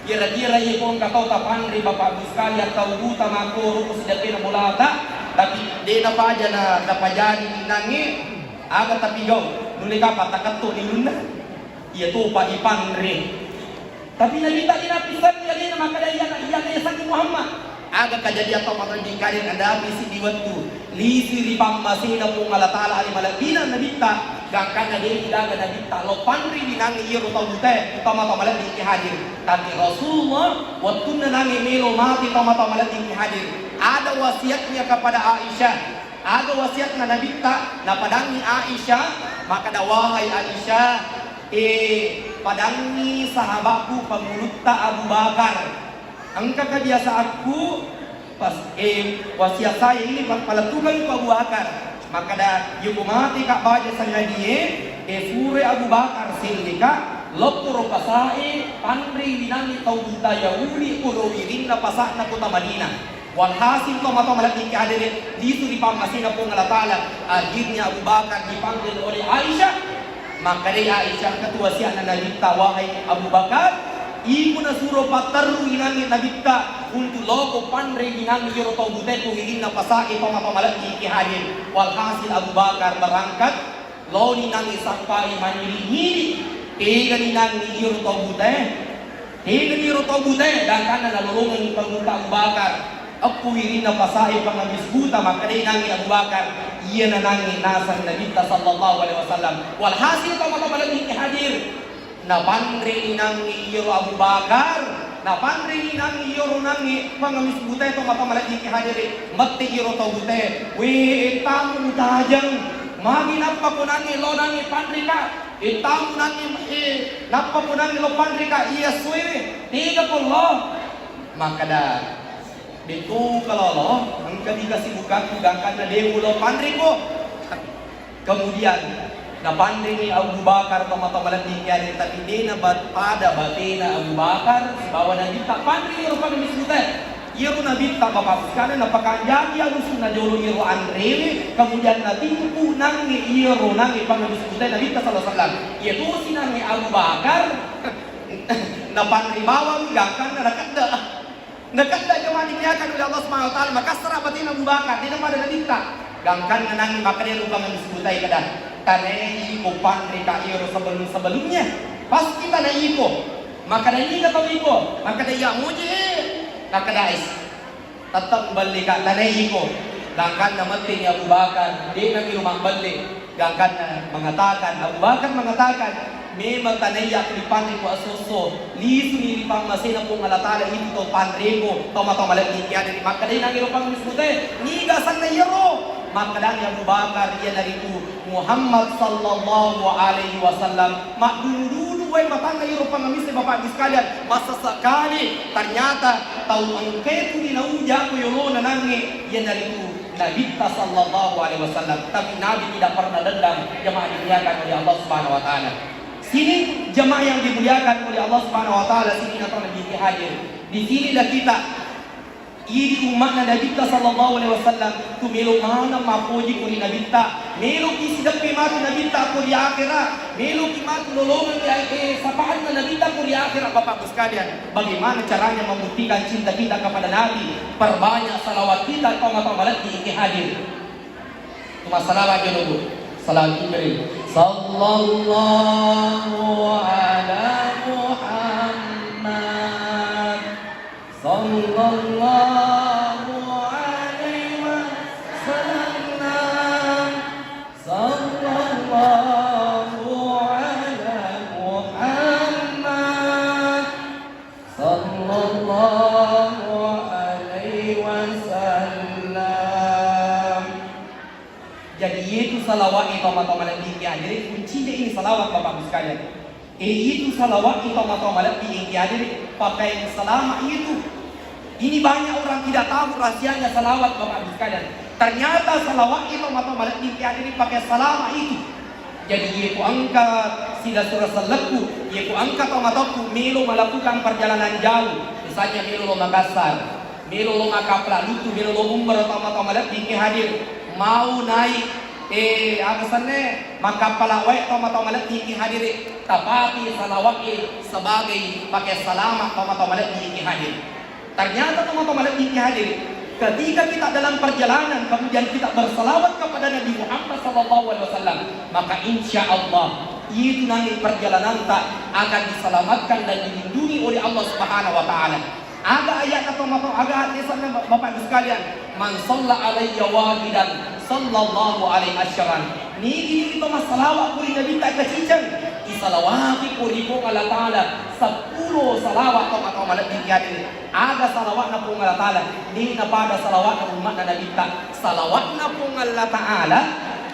Kira-kira iyako engka tau tapanre, Bapak Ibu sekalian, tau buta makkoro ko sidappena bolata, tapi de napaja na, napajari inangnge, aga tapigau, nulle kapang taketto ni lunna. Iyatopa ipanre. Tapi Nabitta de napissengngi alena makkeda iyana, iyana yasengnge Muhammad. Aga kejadian tomatoa malebbi ki hadere, nadapi siddi wettu, lisui ri pammasena Puang Allah Ta'ala ale malebbina Nabitta, gangkanna de gaga Nabitta lo panre ri nangi iyaro tau butae, tomatoa malebbi ki hadere. Tapi Rasulullah, wettunna nangi melo mate, tomatoa malebbi ki hadere, ada wasiatnya kepada Aisyah. Aga wasiatna Nabitta? Napadangngi Aisyah, makkeda, "Wahai Aisyah, eh, padangngi sahabatku pangulutta Abu Bakar. Engka kebiasaanku, pas, eh, wasiat saya ini pa-, palettukeng ko Abu Bakar." Makkeda, "Iyako mateka baja sangadie, eh, fure Abu Bakar selleka, lopporo pasae, panrei rinangi tau buta Yahudi, olo wirinna pasa'na kota Madinah." Walhasil, tomatoa malebbi ki hadere, lisu ri pammasena Puang Allah Ta'ala. Akhirnya Abu Bakar dipanggil oleh Aisyah. Makkedai Aisyah, engka tu wasiatna Nabitta, wahai Abu Bakar, iko nasuro patterru inangnge Nabitta untuk loko panre inangnge iyaro tau butae ko wirinna pasa'e, tomatoa malebbi ki hadere. Walhasil Abu Bakar berangkat. Laoni nangnge sappai manyiri-nyiri, tegani nangnge iyaro tau butae, tegani iyaro tau butae, gangkanna nalolongengngi pangulutta Abu Bakar. Eppu wirinna pasa'e pangamis buta, makkedai nangnge Abu Bakar, iyana nangnge naseng Nabitta sallallahu alaihi wasallam. Walhasil, tomatoa malebbi ki hadere. Napanreni nangnge iyaro Abu Bakar, napanreni nangnge iyaro nangnge pangamis butae, tomatoa malebbi ki hadere, mette iyaro tau butae, "We, ettamu utajeng, magi nappako nangnge lo nangnge panreka? Ettamu nangnge, eh, nappako nangnge lo panreka iya essoewe, tegako lo?" Makkeda, "De'to kalolo, engka di kasibukangku gangkanna de mulo panreko." Kemudian, Napanreni Abu Bakar, tomatoa malebbi engkae, tapi de' nabat-, pada batena Abu Bakar sibawa Nabitta. Panreni iyaro pangamis mutae. Iyaro Nabitta, Bapak Ibu sekalian, napakanjaki alusunna jolo iyaro anrewe, kemudian natimpu nangnge iyaro nangnge pangamis mutae Nabitta sallallahu alaihi wasallam. Iyatosi nangnge Abu Bakar, napanre bawang gangkanna nakedde. Nakedda jamaah dimuliakan oleh Allah Subhanahu wa Ta'ala, makassara batena Abu Bakar, de' napada Nabitta. Gangkanna nangnge makkedai rupangnge misibutai kada, "Tanai iko panreka iyaro sebelum-sebelumnya. Pasti tanai iko." Makkeda, "Niga tau iko?" Makkeda, "Iya muji." Makkeda, "Ais, tetap muballika, tanai iko." Gangkanna metteni Abu Bakar, de' nangiro mabballe. Gangkanna mengatakan, Abu Bakar mengatakan, "Memang tanaiya ripanre ko esso-esso, lisuni ripammasena Puang Allah Ta'ala itu to panreko, tomatoa malebbi engkae." Makkedai nangiro pangamis mutae, "Niga asenna iyaro?" Makkedani Abu Bakar, "Iyanaritu Muhammad sallallahu alaihi wasallam." Maddunu-dunu wae matanna iyaro pangamise, Bapak Ibu sekalian, masa sekali ternyata tau engkae tu dinauja ko yolona nangnge, iyanaritu Nabitta sallallahu alaihi wasallam, tapi Nabi tidak pernah dendam, jamaah dimuliakan oleh Allah Subhanahu wa Ta'ala. Sini jamaah yang dimuliakan oleh Allah Subhanahu wa Ta'ala, sini na pernah hadir. Di sinilah kita, idi umma'na Nabitta sallallahu alaihi wasallam, tu melo maneng mappoji ko ri Nabitta, melo ki sideppe matu Nabitta ko ri akhera, melo ki matu lolongengngi, eh, syafaatna Nabitta ko ri akhera, Bapak Ibu sekalian. Bagaimana caranya membuktikan cinta kita kepada Nabi? Perbanyak salawat kita, tomatoa malebbi engkae hadir. Cuma salawat aja dulu. Salawat Jibril. Sallallahu ala Muhammad. Sallallahu alaihi wasallam. Sallallahu ala Muhammad. Sallallahu alaihi wasallam. Jadi, iyatu salawat itu, tomatoa malebbi engkae hadir, kuncinya ini salawat, Bapak Ibu sekalian. Eh, itu salawat itu, tomatoa malebbi engkae hadir, pakaian salama itu. Ini banyak orang tidak tahu rahasianya salawat, Bapak Ibu sekalian. Ternyata salawat itu, tomatoa malebbi engkae hadir, pakaian salama itu. Jadi, iyako engka sila sura sellekku, iyako engka tomatoakku melo melakukan perjalanan jauh, misalnya melo lao Makassar, melo lao Makappala Lutu, melo lao umrah, tomatoa malebbi engkae hadir, mau naik, eh, aga senna, makkappala wae, tomatoa malebbi engkae hadir, tapake salawat e sebagai pakaian salama, tomatoa malebbi engkae hadir. Ternyata, tomatoa malebbi engkae hadir, ketika kita dalam perjalanan, kemudian kita bersalawat kepada Nabi Muhammad sallallahu alaihi wasallam, maka insya Allah, itu nanti perjalananta akan diselamatkan dan dilindungi oleh Allah Subhanahu wa Ta'ala. Aga ayatna, tomatoa, aga hadisna, Bapak Ibu sekalian, "Man shalla alayya wahidan, sallallahu alaihi asyran." Nigi-nigi to massalawat ko ri Nabitta kaciceng, isalawati ko ri Puang Allah Ta'ala seppulo salawat, tomatoa malebbi engkae hadir. Aga salawatna Puang Allah Ta'ala? De' napada salawatna umma'na Nabitta. Salawatna Puang Allah Ta'ala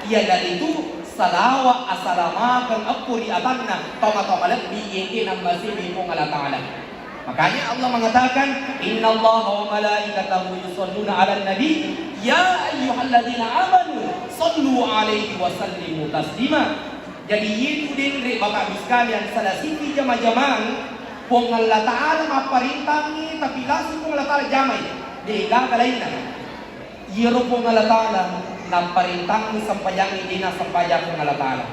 iyanaritu salawat asalamakeng eppo ri atanna, tomatoa malebbi engkae nammasei Puang Allah Ta'ala. Makanya Allah mengatakan, "Innallaha wa malaikatahu yusalluna 'alan nabi, ya ayyuhalladzina amanu sallu 'alaihi wa sallimu taslima." Jadi, itu denre Bapak Ibu sekalian, salah siji jama-jamang Puang Allah Ta'ala mapparintangi, tapi langsung Puang Allah Ta'ala jamai. De' gaga lainna. Iyaro Puang Allah Ta'ala napparintangi sempajangnge, de' nassempajang Puang Allah Ta'ala.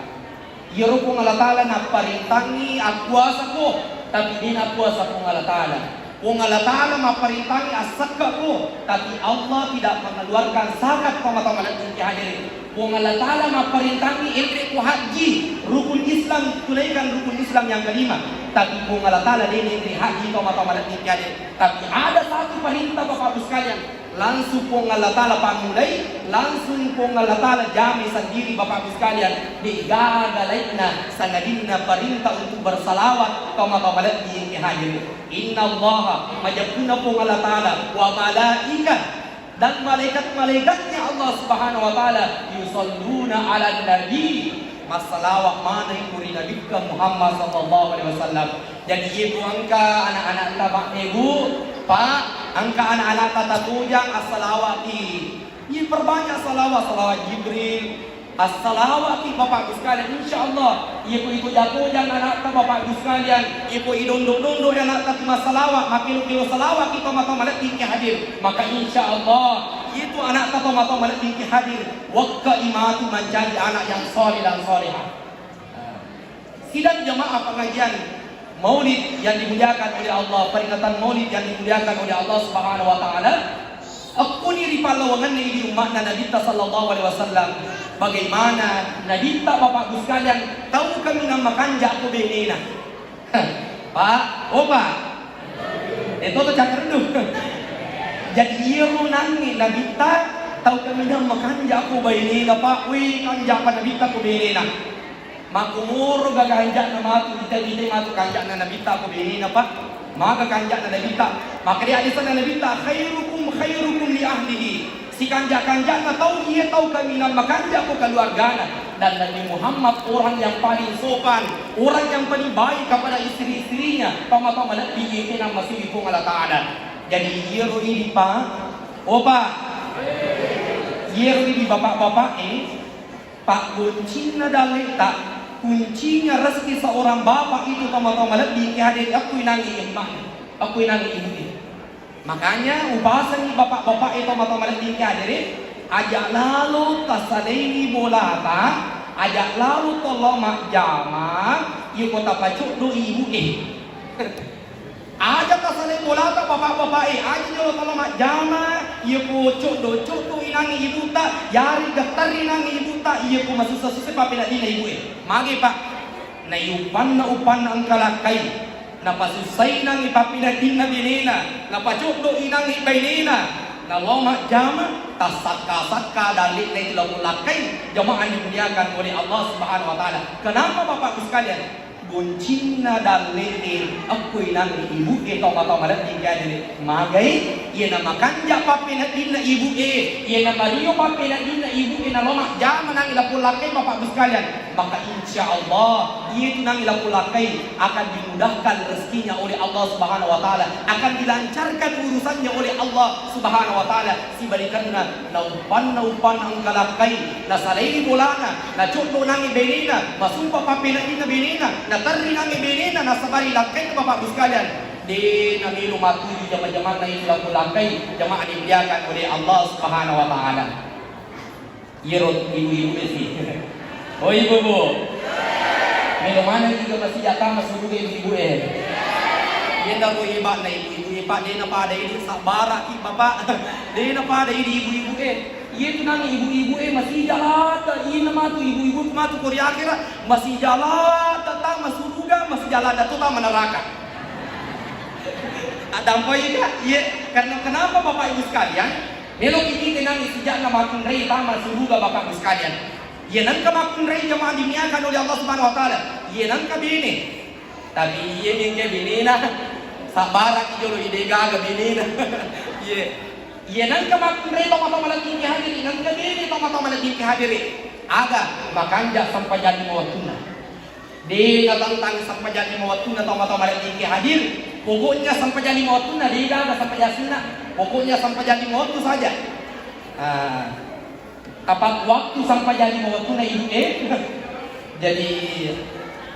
Iyaro Puang Allah Ta'ala napparintangi appuasako, tapi de' nappuasa Puang Allah Ta'ala. Puang Allah Ta'ala mapparintangi assekkako, tapi Allah tidak mengeluarkan zakat, tomatoa malebbi engkae hadir. Puang Allah Ta'ala mapparintangi enreko haji, rukun Islam, tunaikan rukun Islam yang kelima, tapi Puang Allah Ta'ala de' naenre haji, tomatoa malebbi engkae hadir. Tapi ada satu perintah, Bapak Ibu sekalian, langsung Puang Allah Ta'ala pammulai, langsung Puang Allah Ta'ala jamai sendiri, Bapak Ibu sekalian, de' gaga lainna, sangadinna perintah untuk bersalawat, tomatoa malebbi engkae hadir. Innallaha, majeppunna Puang Allah Ta'ala, wa malaikah, dan malaikat-malaikatnya Allah Subhanahu wa Ta'ala, yusalluna 'alan nabi, massalawat maneng ko ri Nabitta Muhammad sallallahu alaihi wasallam. Jadi, iyatu engka anak-anakta, Pak, Ibu, Pak, engka anak-anakta tatojang assalawat, i, iperbanyak salawat, salawat Jibril, Assalawa'ki Bapak Ibu sekalian, insya Allah, iya ko iko jatojang anakta Bapak Ibu sekalian, iya ko idondo-dondo anakta ki massalawa, makkilo-kilo salawa'ki tomatoa malebbingki hadir, maka insya Allah, itu anakta tomatoa malebbingki hadir, wekka imatu menjadi anak yang soleh dan solehah. Sidang jamaah pengajian Maulid yang dimuliakan oleh Allah, peringatan Maulid yang dimuliakan oleh Allah Subhanahu wa Ta'ala, ekkuni ripallawangenna idi umma'na Nabitta sallallahu alaihi wasallam, bagaimana Nabitta, Bapak Ibu sekalian, tau kaminang makanja ko benena. Pak, oh Pak, eh toto cakkerdu. Jadi iyaro nangngi Nabitta, tau kaminang makanja ko benena Pak, wih kanja pa Nabitta ko benena. Makkumoro gaga kanja'na matu, ita-ita matu kanja'na Nabitta ko benena, Pak. Maga kanja'na Nabitta. Maka dia hadisanna Nabitta, "Khairukum khairukum li ahlihi." Sikanja-kanja'na tau iya tau kaminang makanja ko keluargana. Dan Nabi Muhammad orang yang paling sopan, orang yang paling baik kepada istri-istrinya. Tama-tama lebbi iyena masiwi Puang Allah Ta'ala. Jadi iyaro idi, Pak. Oh, Pak. Iyaro idi bapak-bapak, eh. Paggoncinna dalle'ta, kuncinya rezeki seorang bapak itu tomatoa malebbi engka hadere akkuinangi emma'na, akkuinangi ibu'e. Makanya upasengi bapak-bapak e tomatoa malebbi engka hadere, aja lalo tasalaiwi bolata, aja lalo tollo majjama, iyako tapacoddo ibu'e. Aja tasalai bolata bapak-bapak e, aja jolo tollo majjama, iyako coddo-coddo inangi ibuta, yari gettarri inangi ibuta, iyako masussa-sussa pappeneddinna ibu e. Magi, Pak? Naiuppanna-uppanna engka lakkai, napasussai inangi pappeneddinna benena, napacoddo inangi bainena, nalao majjama, tassakka-sakka dalle'na itu lapong lakkai, jamaah yang dimuliakan oleh Allah Subhanahu wa Ta'ala. Kenapa, Bapak Ibu sekalian? Goncinna dalle'e akkuinangi ibu'e tomatoa malebbi engka hadere. Magai, iyana makanja pappeneddinna ibu'e, iyana mario pappeneddinna ibu'e nalao majjama nangi lapong lakkai, Bapak Ibu sekalian, maka insya Allah iyatu nangi lapong lakkai akan dimudahkan rezekinya oleh Allah Subhanahu wa Ta'ala, akan dilancarkan urusannya oleh Allah Subhanahu wa Ta'ala. Sibalikanna, nauppanna-uppanna engka lakkai, nasalaiwi bolana, nacoddo nangi benena, masumpa pappeneddinna benena, naterri nangi benena, nasabari lakkainna, Bapak Ibu sekalian. De namelo matuju jama-jamanna itu lapong lakkai, jamaah dimuliakan oleh Allah Subhanahu wa Ta'ala. Iyaro ibu-ibu e si. Oh, ibu-ibu. Melo maneng juga masija tama suruga ibu-ibu e. Iyana ko hebatna ibu-ibu e, Pak, de napada idi, sabbaraki, Bapak. De napada idi ibu-ibu e. Iyatu nangi ibu-ibu e masija lata, iyana matu ibu-ibu matu ko ri akhera, masija lata tama suruga, masija lata to tama neraka. Addampai ka? Iye, karena kenapa Bapak Ibu sekalian? Meloki kita nangi sija'na makkunrai tama suruga Bapak Ibu sekalian. Iya nengka makkunrai jamaah dimuliakan oleh Allah Subhanahu wa Ta'ala. Iya nengka bene. Tapi iya mengke benena. Sabbaraki jolo ide gaga benena. Iya. Iya nengka makkunrai tomatoa malebbi engka hadere, nengka bene tomatoa malebbi engka hadere. Aga makanja sempajang lima wettunna. De natentang sempajang lima wettunna tomatoa malebbi engka hadir. Pokoknya sempajang lima wettunna de gaga sempajang sunna. Pokoknya sempajang lima wettu saja. Ah, tepat waktu sempajang lima wettunna ibu e. Jadi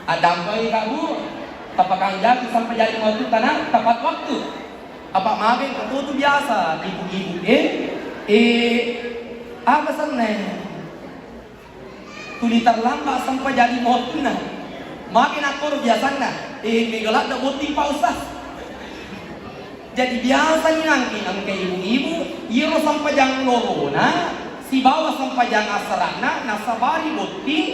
addampai Kak Bu, tapakanjaki sempajang lima wettu tana tepat waktu. Apa magai ko tu biasa ibu-ibu e, eh, aga senna tuli terlambat sempajang lima wettunna. Magi nakkoro biasanna, eh, mega ladde botting Pak Ustaz. Jadi biasa ni nangki engka ibu-ibu, iyaro sempajang lorona sibawa sempajang asara'na nasabari botting,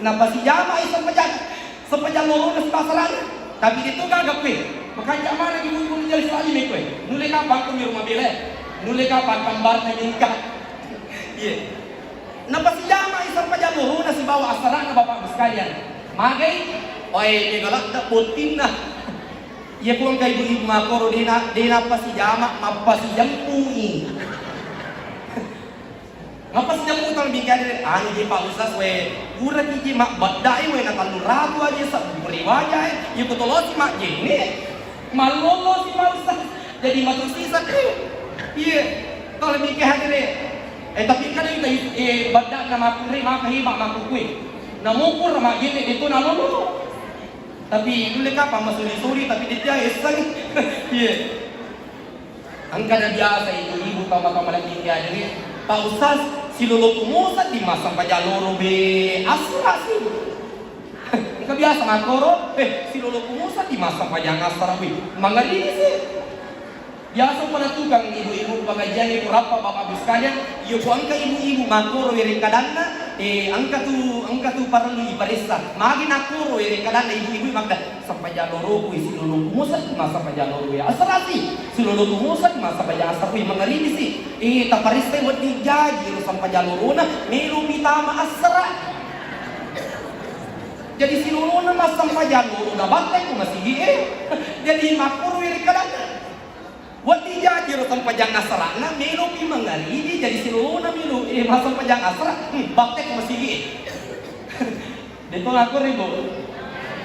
napasijamai sempajang, sempajang lorona sibawa asara'na. Tapi de to gaga kue, makanja maneng ibu-ibu menjadi saling kue. Nulle kapang ko mi rumah bela, nulle kapang kambarna mingka. Iya. Napasijamai sempajang lorona sibawa asara'na Bapak Ibu sekalian. Magai, oe, mega ladde bottinna. Iya ko engka ibu-ibu makkoro dena, dena pasijama, mappasijemmui. Mappasijemmu tau bingkade, anu je Pak Ustaz we, pura ki je mabbaddae we na tellu ratu aja sa, riwajae, iya ko tolosi majjenne. Mallolosi Pak Ustaz. Jadi matu sisa, iya, tau lebih ke hadire. Eh, tapi engka dita, eh, badda'na makkunrai maka heba makkukue. Namukur magenne deto nalolo. Tapi nulle kapang masuri-suri, tapi detia essang. Iya. Engka na biasa ibu-ibu tau maka malebbi tiadere, Pak Ustaz, silolo kumosa di massempajang loro be asra sih. Engka biasa makkoro, eh, silolo kumosa di massempajang asra, wih, mangaribi sih. Biasa pole tukang ibu-ibu pengajian ibu rappa Bapak Ibu sekalian, iyo ku engka ibu-ibu makkoro wereng kadanna, eh, engka tu, engka tu parellu iparessa. Magi nakkoro wereng kadanna ibu-ibu makkeda, sempajang loro ku isi lolo kumosa, massempajang loro ya asra sih. Silolo kumosa, massempajang asra, wih, mangaribi sih. Eh, taparessa wedding jaji ro sempajang lorona, melo pi tama asra. Jadi silolona massempajang loro na battai ko masigi e. Jadi makkoro ri kadanna. Wedding jaji ro sempajang asrana, melopi mangaribi, jadi silolona melo, eh, massempajang asra, hmm, battai ko masigi e. Deto ngakko ribo.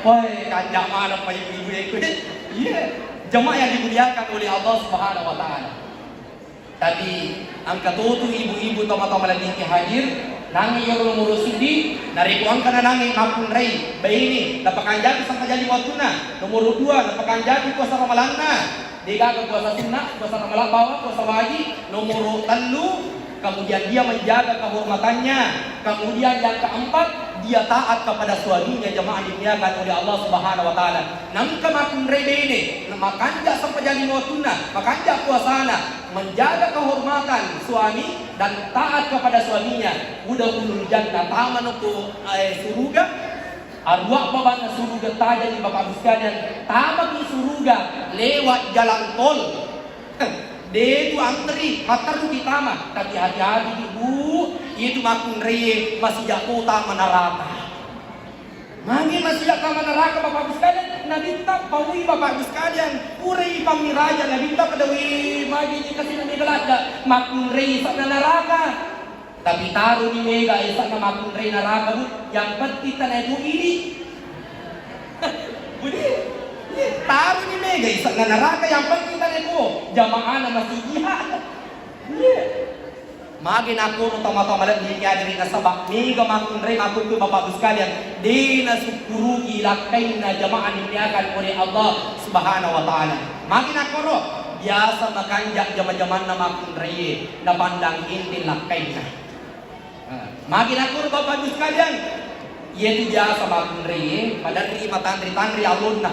Woi, kanja mana pa ibu-ibu e. Iya. Jemaah yang dimuliakan oleh Allah Subhanahu wa Ta'ala. Tapi engka totu ibu-ibu tomatoa malebbi hadir, nangi iyaro nomoro siddi, narekko engka nanangi makkunrai baine, napakanjaki sempajang lima wattunna, nomoro dua, napakanjaki puasa ramalanna, degaga puasa sunna, puasa ramalang bawang, puasa wajib, nomoro tellu, kemudian dia menjaga kehormatannya, kemudian yang keempat, dia taat kepada suaminya, jemaah dimuliakan oleh Allah Subhanahu wa Ta'ala. Nengka makkunrai baine, makanja sempajang lima wattunna, makanja puasana, menjaga kehormatan suami dan taat kepada suaminya, udkhulul jannah, tamano ko, eh, suruga. Arua babanna suruga tajani Bapak Ibu sekalian, tamaki suruga lewat jalan tol. De tu antri, matteru ki tama, tapi hati-hati ki, Bu, itu makkunrai masih jatuh tama neraka. Magi masih tama neraka, Bapak Ibu sekalian? Nabitta paui, Bapak Ibu sekalian, purai pammiraja Nabitta pada, wih, magi ni kasih nabi belanda, makkunrai sana neraka. Tapi taruni mega esana makkunrai neraka, Bu, yang penting tanah itu ini. Budi, iya, taruni mega esana neraka, yang penting tanah itu. Jamaahna masih jihad. Iya. Magi nakkoro tomatoa malebbi hadiri nasaba mega makkunrai makkukku Bapak Ibu sekalian, de nasukkurugi lakkainna jamaah dimuliakan oleh Allah Subhanahu wa Ta'ala. Magi nakkoro biasa makanja jama-jamanna makkunraie, napandang enteng lakkainna. Nah, magi nakkoro Bapak Ibu sekalian, Iyatu biasa makkunraie, maderri matanri-tanri alonna.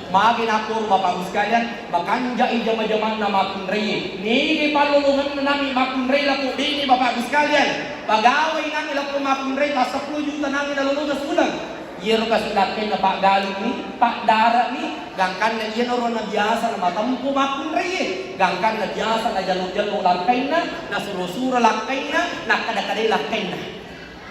Magi nakkoro Bapak Ibu sekalian, makanjai jama-jamanna makkunraie. Nege pallolongenna nami makkunrai lako bene Bapak Ibu sekalian. Pagawai nami lako makkunrai, ta seppulo juta nami nalolongeng suleng. Iyaro kasi lakkainna paggaluni, pagdarani, gangkanna iyanaro na biasa na matempo makkunraie. Gangkanna biasa na jallo-jallo lakkainna, na suro-suro lakkainna, na kada-kadai lakkainna.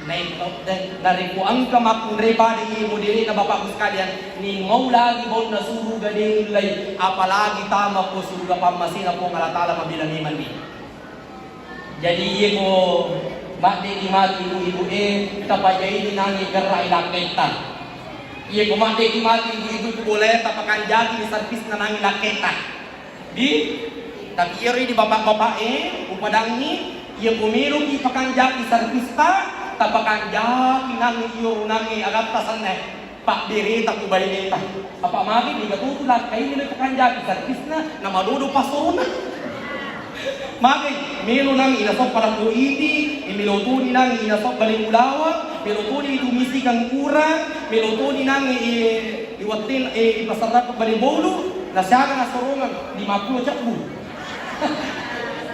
Naiko, narekko engka makkunrai pada iye modele'na Bapak Ibu sekalian, ni mau lagi baunna suruga de ullai, apalagi tama ko suruga pammasena Puang Allah Ta'ala mabela memanni. Jadi iye ko maddeki mati ibu-ibu e, tapajaini nangi gerrai lakketta. Iye ko maddeki mati ibu-ibu ko boleh tapakanjaki servisna nangi lakketta. Di, tapi iyaro di bapak-bapak e, upadangi, iya ko meloki pakanjaki servista, tapakanjaki nangi iyaro nangi agatta senna, pabbereta ku baineta. Apa magi niga tutu lakkaini le pakanjaki servisna, na madodo pasona. Magi melo nangi nasoppa lako iti, melo toni nangi nasoppa le ulawa, melo toni itu misi kangkura, melo toni nangi, eh, Iwattin, eh, ipasarrappa bali bolu, nasiaga nasorongeng lima pulo cebbu.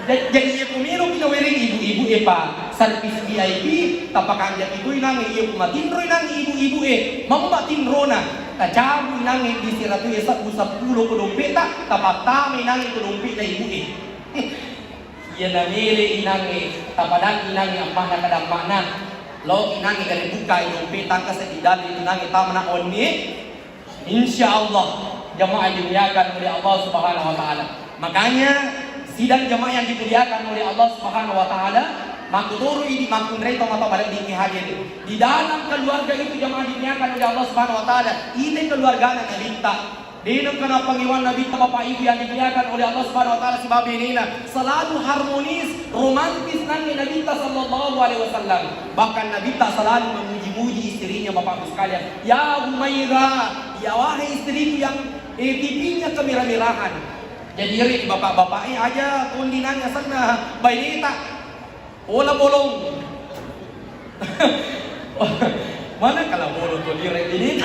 Ja-, jadi iya ko melo ki nawereng ibu-ibu e pa, servis V I P, tapakanjaki toi nange iya ko matinroi nange ibu-ibu e, mamma tinrona, tacabui nange di siratu e sebbu seppulo ko dompeta, tapattamai nange ko dompeta ibu e. Iyana mele inangnge, tapadangi inangnge amma'na kada amma'na. Lao inangnge gare bukkai dompeta, engka seddi dalli inangnge tamana wennie. Insya Allah, jamaah dimuliakan oleh Allah Subhanahu wa Ta'ala. Makanya, sidang jamaah yang dimuliakan oleh Allah Subhanahu wa Ta'ala, makkutoro idi makkunrai tomatoa malebbi hadir. Di dalam keluarga itu, jamaah dimuliakan oleh Allah Subhanahu wa Ta'ala, ite keluargana Nabitta. Dé' nengka nappangéwang Nabitta, Bapak Ibu yang dimuliakan oleh Allah Subhanahu wa Ta'ala, sibawa benena. Selalu harmonis, romantis nangnge Nabitta sallallahu alaihi wasallam. Bahkan Nabitta selalu memuji-muji istrinya, Bapak Ibu sekalian. "Ya Humaira, ya wahai istriku yang, eh, pipinya kemerah-merahan." Jadi ri bapak-bapak, eh, aja' tondinang asenna baineta. Ola bolong. Mana kalau bolong tu direk ini?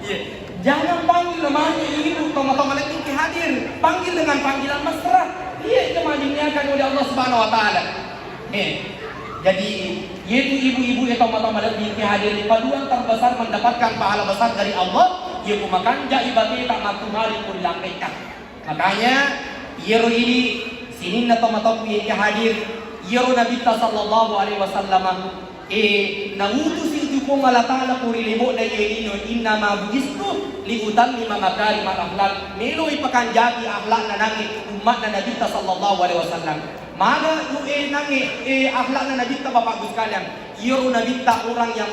Iya. Jangan panggil namanya ibu, toma-toma lagi hadir. Panggil dengan panggilan mesra. Iya, itu dimuliakan oleh Allah Subhanahu wa Ta'ala. Eh, jadi, yaitu ibu-ibu, eh, toma-toma lagi hadir. Paduan terbesar mendapatkan pahala besar dari Allah. Iya, kumakan jai bate tak matu mari pun lakaikan. Makanya, iyaro idi sininna tomatoku engka hadir, iyaro Nabitta sallallahu alaihi wasallam, eh, nautusi tu Puang Allah Ta'ala ku ri lebo'na iye lino, "Innama bu'istu li utammima makarimal akhlak." Melo ipakanjaki akhlakna nangnge ummatna Nabitta sallallahu alaihi wasallam. Maga tu, eh, nangnge, eh, akhlakna Nabitta, Bapak Ibu sekalian, iyaro Nabitta orang yang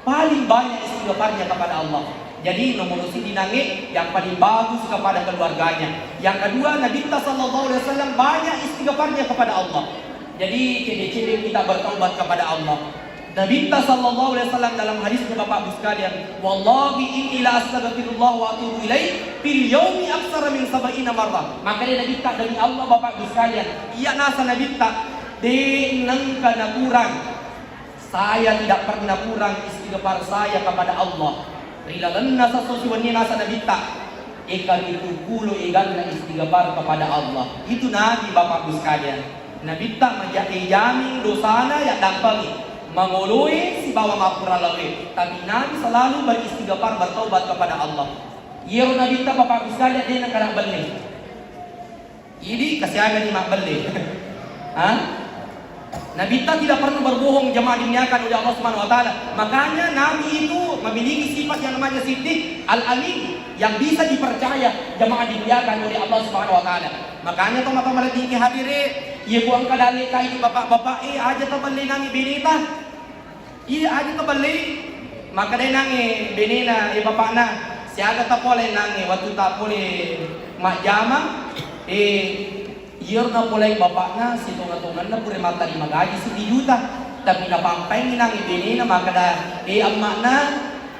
paling banyak istighfarnya kepada Allah. Jadi, nomor siji nangnge yang paling bagus kepada keluarganya. Yang kedua, Nabitta sallallahu alaihi wasallam banyak istighfarnya kepada Allah. Jadi, cede-cede kita bertaubat kepada Allah. Nabitta sallallahu alaihi wasallam dalam hadisnya, Bapak Ibu sekalian, "Wallahi inni la astaghfirullah wa atubu ilaih fil yaumi aksara min sab'ina marrah." Maka dia Nabitta, demi Allah, Bapak Ibu sekalian, iya nasa Nabitta, de' nengka nakurang Saya tidak pernah kurang istighfar saya kepada Allah. Ri lalenna sesso siwenni nasa Nabitta, eka pitu pulo eganna istighfar kepada Allah. Itu Nabi, Bapak Ibu sekalian. Nabitta maja-, jamin dosana yaddampengi. Mangoloi sibawa mappura laoe. Tapi Nabi selalu beristighfar, bertaubat kepada Allah. Iyaro Nabitta, Bapak Ibu sekalian, de' nengka nabbelle. Idi kasiagani mabbelle. Hah? Nabitta tidak pernah berbohong, jamaah dimuliakan oleh Allah Subhanahu wa Ta'ala. Makanya Nabi itu memiliki sifat yang namanya Siddiq, Al-Amin, yang bisa dipercaya, jamaah dimuliakan oleh Allah Subhanahu wa Ta'ala. Makanya, tomatoa malebbi hadire, iya ku engka dalle kai bapak-bapak, eh, aja tabelle nangnge beneta. Iya, aja tabellei. Makkedai nangnge benena, eh, bapakna, siaga tapole nangnge, wettu tapole majjama, eh, iyaro napolei bapakna, sitonga-tonganna pura mattarima gaji siddi juta. Tapi napampaingi nangnge benena makkeda, eh, emma'na,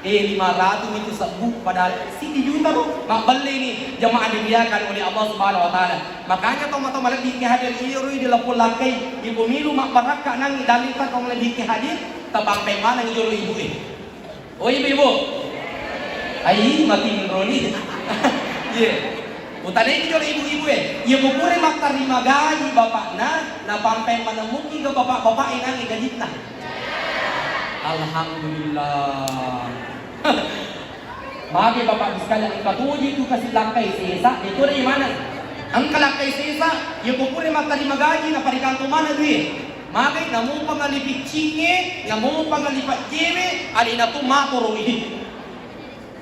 eh, lima ratu mitu sebbu, padahal siddi juta ro. Mabbelleni, jamaah dimuliakan oleh Allah Subhanahu wa Ta'ala. Makanya tomatoa malebbi ki hadir iyaro idi lapong lakkai, ipo milu mabbarakka nangnge dalli ta tong lebbi ki hadir, tapampai maneng jolo ibu e. Oh, ibu-ibu. Ai, matinroni. Iya. Utanai jolo ibu-ibu e. Iya ko pura mattarima gaji bapakna, napampai maneng muki ke bapak-bapak e nangnge gajinna. Alhamdulillah. Magi Bapak Ibu sekalian, engka toji tu kasi lakkai sesa, itu dari mana? Engka lakkai sesa, ya ko pura mattarima gaji na parikantong mana duit. Magi namupa ngali piccinge, namupa ngali pajjewe, alina tu matoro i.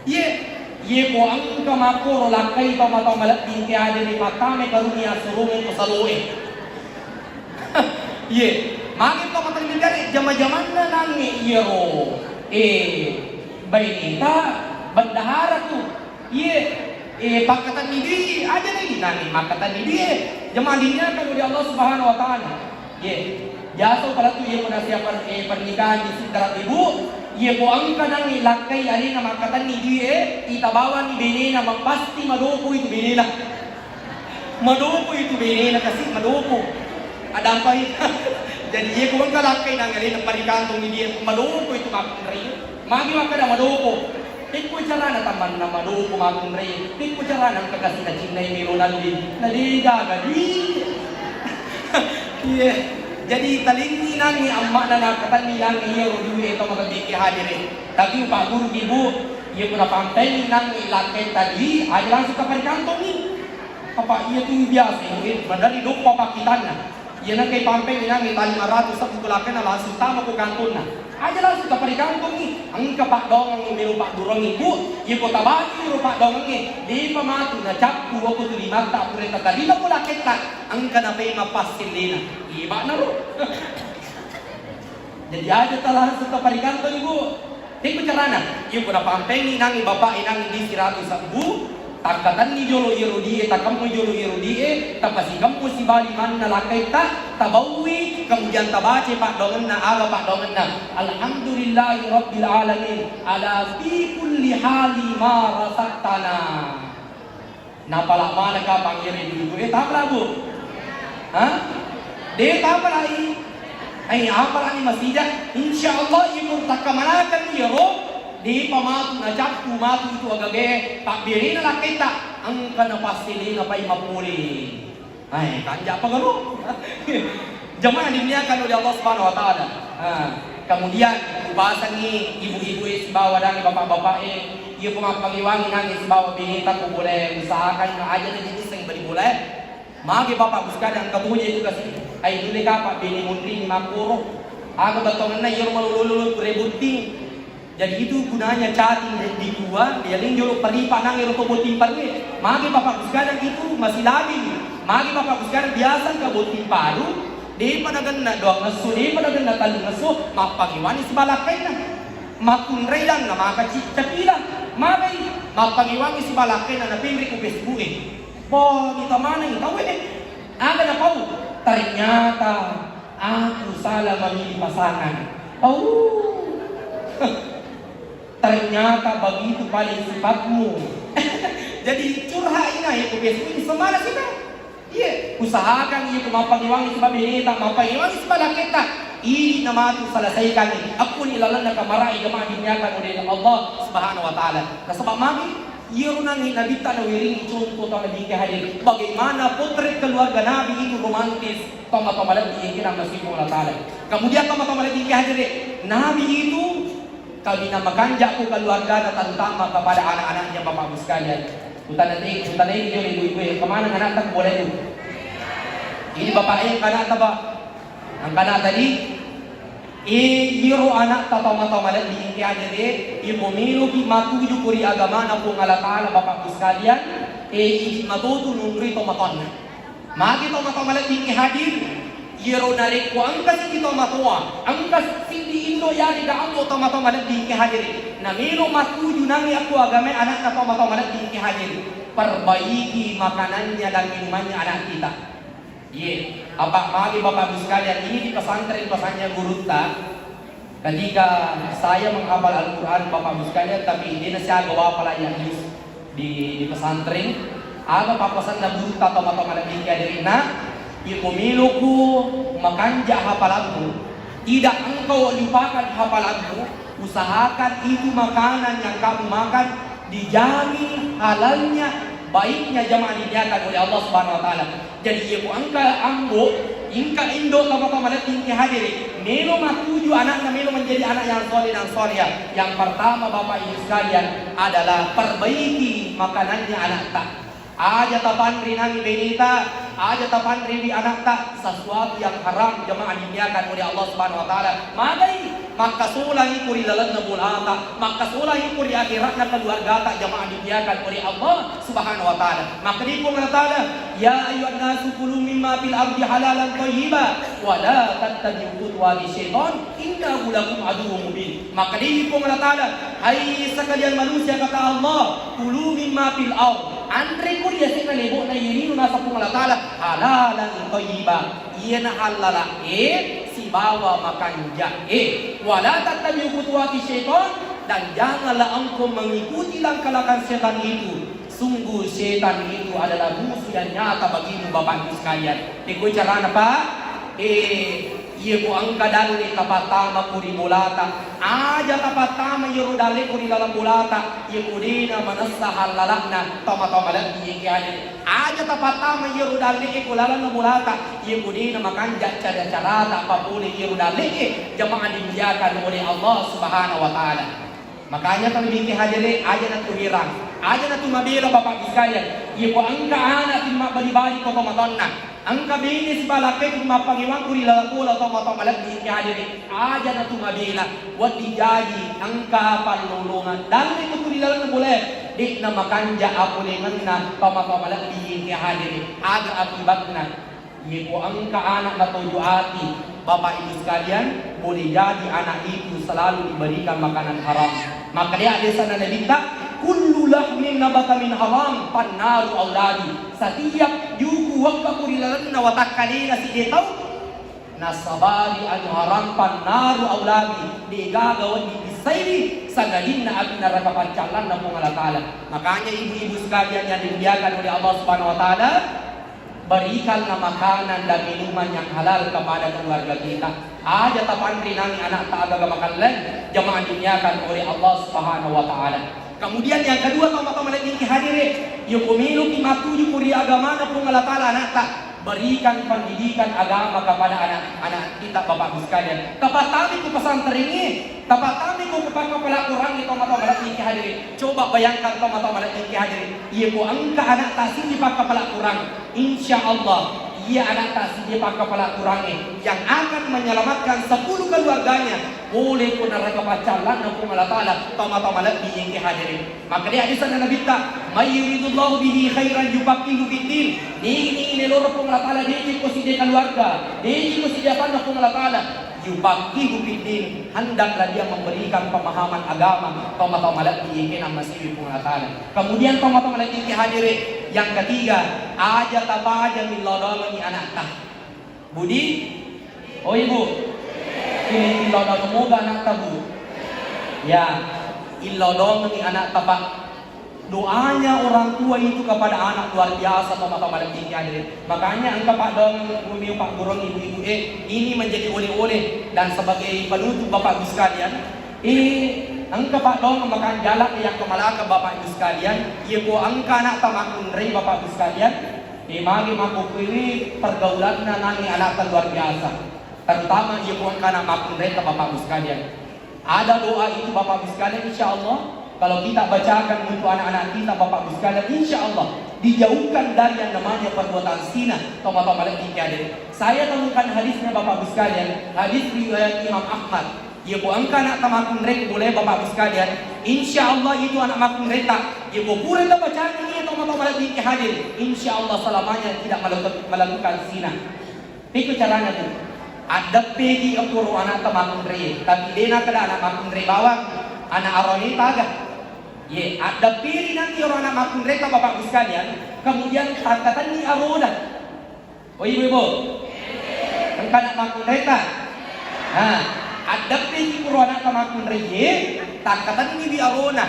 Ye, ye ko engka makkoro lakkai tau matau malebbi engke aja di matame karuni asurunge ko saloe. Iye, magi to matang dikare jama-jamanna nangnge iyaro, eh, baineta bendahara tu. Iye, eh, pakkatenni dui aja lagi nangnge makkatenni dui, eh, jamaah dimuliakan oleh Allah Subhanahu wa Ta'ala. Iye, biasa upalatu iye ko nasiya per-, eh, pernikahan di Sidrap Ibu, iye ko engka nangnge lakkai alena makkatenni dui, eh, itabawani benena, ma-, pasti madopo itu benena. Madopo itu benena kasi madopo. Adampai. Jadi iye ko engka lakkai nang alena parikantong dia madopo itu makkunrai. Magi makkeda madopo. Pekko carana tamanna madopo makkunrai. Pekko carana engka kasi nacinnai melo nalli. Na de gaga di. Iya. Jadi talingi nangngi amma'na nakkatenni nangngi iyaro dui e to maga biki hadire. Tapi upagguru ibu, iya ko napampengi nangngi lakkai tadi, aja langsung taparikantongi. Apa iya tu biasa, eh, madari doppa pakkitanna. Iya nengka ipampeng inangnge tali maratu sebbu ko lakkainna langsung tama ko kantonna. Aja langsung taparikantongi. Engka paddoangeng melo paddurengngi, Bu. Iya ko tabaju ro paddoangengnge, depa matu nacappu wako tu limatta pura tatarima ko lakkaitta. Engka napema passellena. Iya ba'na ro. Jadi aja ta langsung taparikantongi, Bu. Teko carana, iyako napampengi nangi bapa'e nangi di siratu sebbu, takkatenni jolo iyaro die, takemmu jolo iyaro die, tapasikemmu sibali manna lakkaitta, tabaui, kemudian tabaca paddoangenna, aga paddoangenna, "Alhamdulillahi rabbil alamin, ala fi kulli hali ma razaqtana." Napala maneng kapang iyaro ibu-ibu e, tapala, Bu? Ha? De, tapalai. Ai, apalani masija. Insya Allah, iyako takkamanakan iyaro, depa matu nacappu matu itu agage, tabberena lakkaitta, engka napasselenga pai mappole. Ai, kanja pagalo. Jamaah dimuliakan oleh Allah Subhanahu wa Ta'ala. Ha, kemudian, upasangi ibu-ibu e sibawa dangi bapak-bapak e, iyako mappangewangi nangi sibawa beneta ko bola usahakan aja na jadi seng bali bola e. Magi bapak buskada engka toja itu kasi. Ai, nulle kapa bene munri ni makkoro. Aga bettongenna iyaro malolo-lolo rebutting. Jadi itu gunanya chatting di, dikua, yaleng jolo paripa nang ero to botting parue. Magi bapak buskada itu masih labi. Magi bapak buskada biasa engka botting paru, depa nagenna doang ngesso, depa nagenna tellung ngesso, mappangewangi sibalakkainna. Makkunrailanna maka ci-, capila. Magai mappangewangi sibalakkainna napinri ku Facebook e. Boh, kita maneng tau e. Aga napau? Ternyata aku salah memilih pasangan. Oh. Ternyata begitu paling sifatmu. Jadi curhat ina ya ku Facebook ini semana sih, Kak? Iya, usahakan iya ku mappangewangi sebab ini tak mappangewangi sebab kita ini nama tu selesaikan ni. Aku ni lalan nak kamarai jemaah dimuliakan oleh Allah Subhanahu wa Ta'ala. Nasaba magi iyaro nangi nabitta nawiringi contoh tau nabi engka hadir. Bagaimana potret keluarga Nabi itu romantis. Tomatoa malebbi engka namasibu Allah Ta'ala. Kemudian tomatoa malebbi engka hadir. Nabi itu kaminang makanja ku keluargana, terutama kepada anak-anaknya, Bapak Ibu sekalian. Kutanai, kutanai jolo ibu-ibu e, kemana anakta boleh tu? Ini bapak e, anakta, Pak. Angkana tadi, e, iyaro anakta tomatoa malebbi engka hadir e, iyako meloki matuju ko ri agamana Puang Allah Ta'ala, Bapak Ibu sekalian, e, idi matotu nunrui tomatoanna. Magi tomatoa malebbi engka hadir, iyaro narekko engka siddi tomatoa, engka siddi indo yarega ambo tomatoa malebbi engka hadir, namelo matuju nangi akko agamae anakna tomatoa malebbi engka hadir, perbaiki makanannya dan minumannya anak kita. Iye, apa magi Bapak Ibu sekalian, ini di pesantren pesannya gurutta, ketika saya menghafal Al-Quran, Bapak Ibu sekalian, tapi de nasiaga wapala ya juz di, di pesantren, aga pappasenna gurutta tomatoa malebbi engka hadir e, iyako meloku makanja hafalanmu, tidak engkau lupakan hafalanmu, usahakan itu makanan yang kamu makan dijamin halalnya, baiknya, jamaah dimuliakan oleh Allah Subhanahu wa Ta'ala. Jadi, iyako engka ambo, engka indo tomatoa malebbi engka hadir e, melo matuju anakna melo menjadi anak yang soleh dan solehah. Yang pertama, Bapak Ibu sekalian, adalah perbaiki makanannya anakta. Aja tapanre nangi beneta, aja tapanre wi anakta sesuatu yang haram, jamaah dimuliakan oleh Allah Subhanahu wa Ta'ala. Magai makkasolangi ko ri lalenna bolata, makkasolangi ko ri akhiratna keluargata, jamaah dimuliakan oleh Allah Subhanahu wa Ta'ala. Makkedai Puang Allah Ta'ala, "Ya ayyuhan nasu kulu mimma fil ardi halalan thayyiba wa la tattabi'u khutuwati syaitan innahu lakum aduwwun mubin." Makkedai Puang Allah Ta'ala, "Hai sekalian manusia," kata Allah, "kulu mimma fil ard." Anre ko ri yasenna lebo'na iye lino naseng Puang Allah Ta'ala, halalan thayyiba. Iyana hallala e sibawa makanja e. Wala tattabi'u khutuwati syaitan, dan janganlah engkau mengikuti langkah-langkah setan itu. Sungguh setan itu adalah musuh yang nyata bagimu, Bapak Ibu sekalian. Iko carana, Pak? Eh, iyako engka dalle tapattama ko ri bolata. Aja tapattama iyaro dalle ko ri laleng bolata. Iyako dena manessa hallala'na, tomatoa malebbi engka hadir. Aja tapattama iyaro dalle'e ko lalenna bolata, iyako dena makanja cara-carata papole iyaro dalle'e, jamaah dimuliakan oleh Allah Subhanahu wa Ta'ala. Makanya tau engka hadir e, aja natu herang, aja natu mabela Bapak Ibu sekalian, iyako engka anak timmabbali-bali ko tomatoanna, engka bene sibalakkae timmappangewang ko ri laleng bola tomatoa malebbi engka hadir e, aja natu mabela, wedding jaji engka pallolongan. Dalle ko tu ri lalenna bola e, de'na makanja apolengenna tomatoa malebbi engka hadir e. Aga akibatna? Iyako engka anak matojo ati, Bapak Ibu sekalian, Boleh jadi anak itu selalu diberikan makanan haram. Maka dia ada sana Nabi tak, "Kullu lahmin nabata min haram, fannaru auladi." Setiap juku wakka kuri lalenna watakkalena si dia tahu, nasabari anu haram, fannaru auladi. Degaga wadi bisai sangadinna api neraka paccallanna Puang Allah Ta'ala. Makanya ibu-ibu sekalian yang dimuliakan oleh Allah Subhanahu wa Ta'ala, berikanlah makanan dan minuman yang halal kepada keluarga kita. Aja tapanri nangi anak ta agaga makalleng, jamaah dimuliakan oleh Allah Subhanahu wa Ta'ala. Kemudian yang kedua, tau matoa malebbi hadire, yoko meloki matuju kuri agamana Puang Allah Ta'ala anak ta, berikan pendidikan agama kepada anak-anak kita, Bapak Ibu sekalian. Tapattami ku pesantren ini, tapattami ku pakkapala Quran itu, tau matoa malebbi hadire. Coba bayangkan, tau matoa malebbi hadire. Iya ko engka anak ta siji pakkapala Quran, insya Allah iya anak ta siji pakkapala Qurangnge yang akan menyelamatkan sepuluh keluarganya boleh ko neraka paccallanna Puang Allah Ta'ala, tau matoa malebbi engke hadire. Maka dia hadis Nabi ta, "May yuridullahu bihi khairan yufaqihu fiddin." Nigi-nigi neloro Puang Allah Ta'ala, deji ko siji keluarga, deji ko siji apanna Puang Allah Ta'ala, yufaqihu fiddin, hendaklah dia memberikan pemahaman agama, tau matoa malebbi engke namasiwi Puang Allah Ta'ala. Kemudian tau matoa malebbi hadire, yang ketiga, aja tapaja millau doangengi anak ta. Budi? Oh, Ibu? Ini illau doangemmu ga anak ta, Bu? Ya, illau doangengi anak ta, Pak. Doanya orang tua itu kepada anak luar biasa, tau matoa malebbi hadire. Makanya engka paddoangeng, Pak Gurung, ibu-ibu, eh, ini menjadi oleh-oleh dan sebagai penutup, Bapak Ibu sekalian. Eh, engka paddoangeng makan jalak yang kemalaka, Bapak Ibu sekalian. Iya ko engka anak ta makkunrai, Bapak Ibu sekalian. Eh, magi makkukkuiwi pergaulanna nangi anak ta luar biasa. Terutama iya ko engka anak makkunrai ta, Bapak Ibu sekalian. Ada doa itu, Bapak Ibu sekalian, insya Allah, kalau kita bacakan untuk anak-anak kita, Bapak Ibu sekalian, insya Allah dijauhkan dari yang namanya perbuatan zina, tau matoa malebbi hadire. Saya temukan hadisnya, Bapak Ibu sekalian, hadis riwayat Imam Ahmad. Iya ko engka anak ta makkunrai boleh, Bapak Ibu sekalian, insya Allah itu anak makkunrai ta, iya ko pura ta bacani iya, tau matoa malebbi hadire, insya Allah selamanya tidak melakukan, melakukan zina. Pekko carana tu? Addeppeki akkoro anak ta makkunrai, tapi de nakkeda anak makkunrai bawang, anak arone taga. Ye, addeppiri nanti oro anak makkunrai ta, Bapak Ibu sekalian, kemudian takkatenni arona. Oh, Ibu-ibu? Engka anak makkunrai ta? Nah, addeppeki kuro anak ta makkunrai ye, takkatenni wi arona.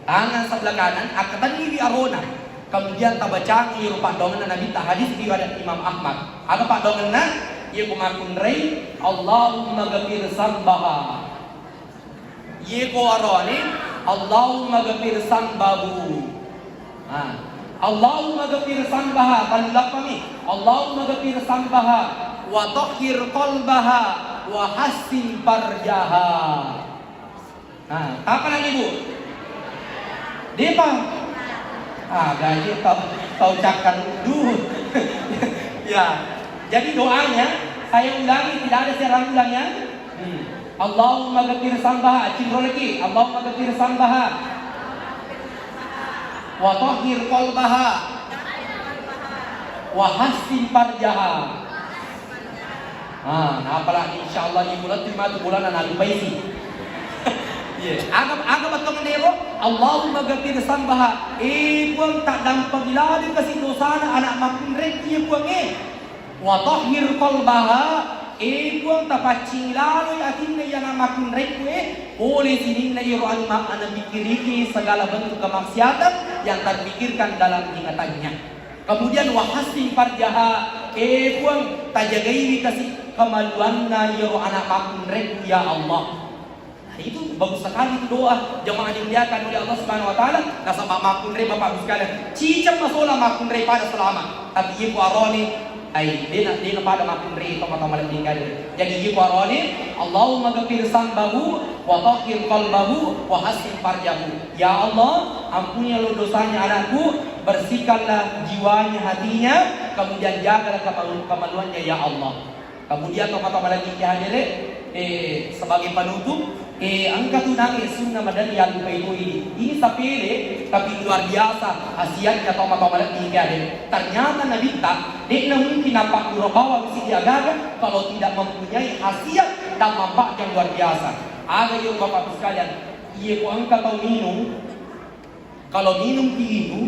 Tangan sebelah kanan, akkatenni wi arona. Kemudian tabacangi iyaro paddoangenna Nabi ta, hadis riwayat Imam Ahmad. Aga paddoangenna? Iya ko makkunrai, "Allahumma ghafir sambaha." Iya ko arone, "Allahumma ghafir sambahu." Nah, "Allahumma ghafir sambaha," tallappami. "Allahumma ghafir sambaha, wa tahhir qalbaha, wa hassin farjaha." Nah, apa lagi, Bu? Depa? Ah, gaji tau, tau cakkan dulu. Ya. Jadi doanya, saya ulangi, tidak ada saya ulang ya. Hmm. Allahumma ghafir sambaha, cinro lagi. Allahumma ghafir sambaha. Wa tahhir qalbaha. Wa hassin farjaha. Ah, napala insyaallah di bulan lima tu bulan na lupai si. Iya, aga, aga bettuanna ero, Allahumma ghafir sambaha. Eh, Puang, taddampeng laloi kasi dosana anak makkunrai, iya, Puang, eh. Wa tahhir qalbaha. Eh, Puang, tapaccing laloi atinna iya anak makkunraiku, eh. Pole sininna iro anu ma-, anu pikkiriki segala bentuk kemaksiatan yang terpikirkan dalam ingatannya. Kemudian, wa hassin farjaha, eh, Puang, tajagaiwi kasi kemaluanna iyaro anak makkunraiku, ya Allah. Nah, itu bagus sekali itu doa, jamaah dimuliakan oleh Allah Subhanahu wa Ta'ala. Nasaba makkunrai, Bapak Ibu sekalian, ciceng masolang makkunrai pada selama. Tapi iya ko arone, ai, dena, dena pada makkunrai, tau matoa malebbi hadire. Jadi, iya ko arone, Allahumma ghafir sambahu, wa tahhir qalbahu, wa hassin farjahu. Ya Allah, ampunilah dosanya anakku, bersihkanlah jiwanya, hatinya, kemudian jagalah kemalu-, kemaluannya, ya Allah. Kemudian, tau matoa malebbi hadire, eh, sebagai penutup, eh, engka tu nange sunnah madani yang lupai toi. Ini sepele, tapi luar biasa khasiatnya, tau matoa malebbi hadire. Ternyata Nabitta, de'na mungkin napakkuro bawang sidi agaga kalau tidak mempunyai khasiat dan manfaat yang luar biasa. Aga iyo Bapak Ibu sekalian, iya ko engka tau minum, kalau minum tea itu,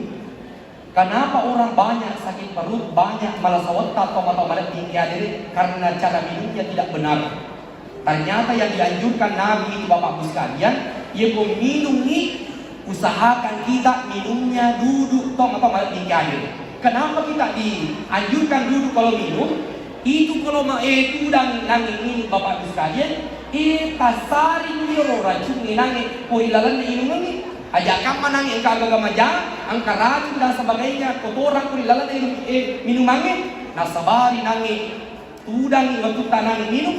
kenapa orang banyak sakit perut, banyak malasa wetta, tomatoa malebbi engka hadere? Karena cara minumnya tidak benar. Ternyata yang dianjurkan Nabi itu, Bapak Ibu sekalian, iya ko minumni, usahakan kita minumnya duduk, tomatoa malebbi engka hadere. Kenapa kita dianjurkan duduk kalau minum? Itu kalau ma-, eh, tudang nangi minum, Bapak Ibu sekalian, eh, tasari iyaro racungnge nangi ko ri lalenna inungengnge. Aja kamma nangi engka agaga maja, engka racun dan sebagainya, kotoran ko ri lalenna inung-, eh, minumangnge, nasabari nangi tudang wettutta nangi minum,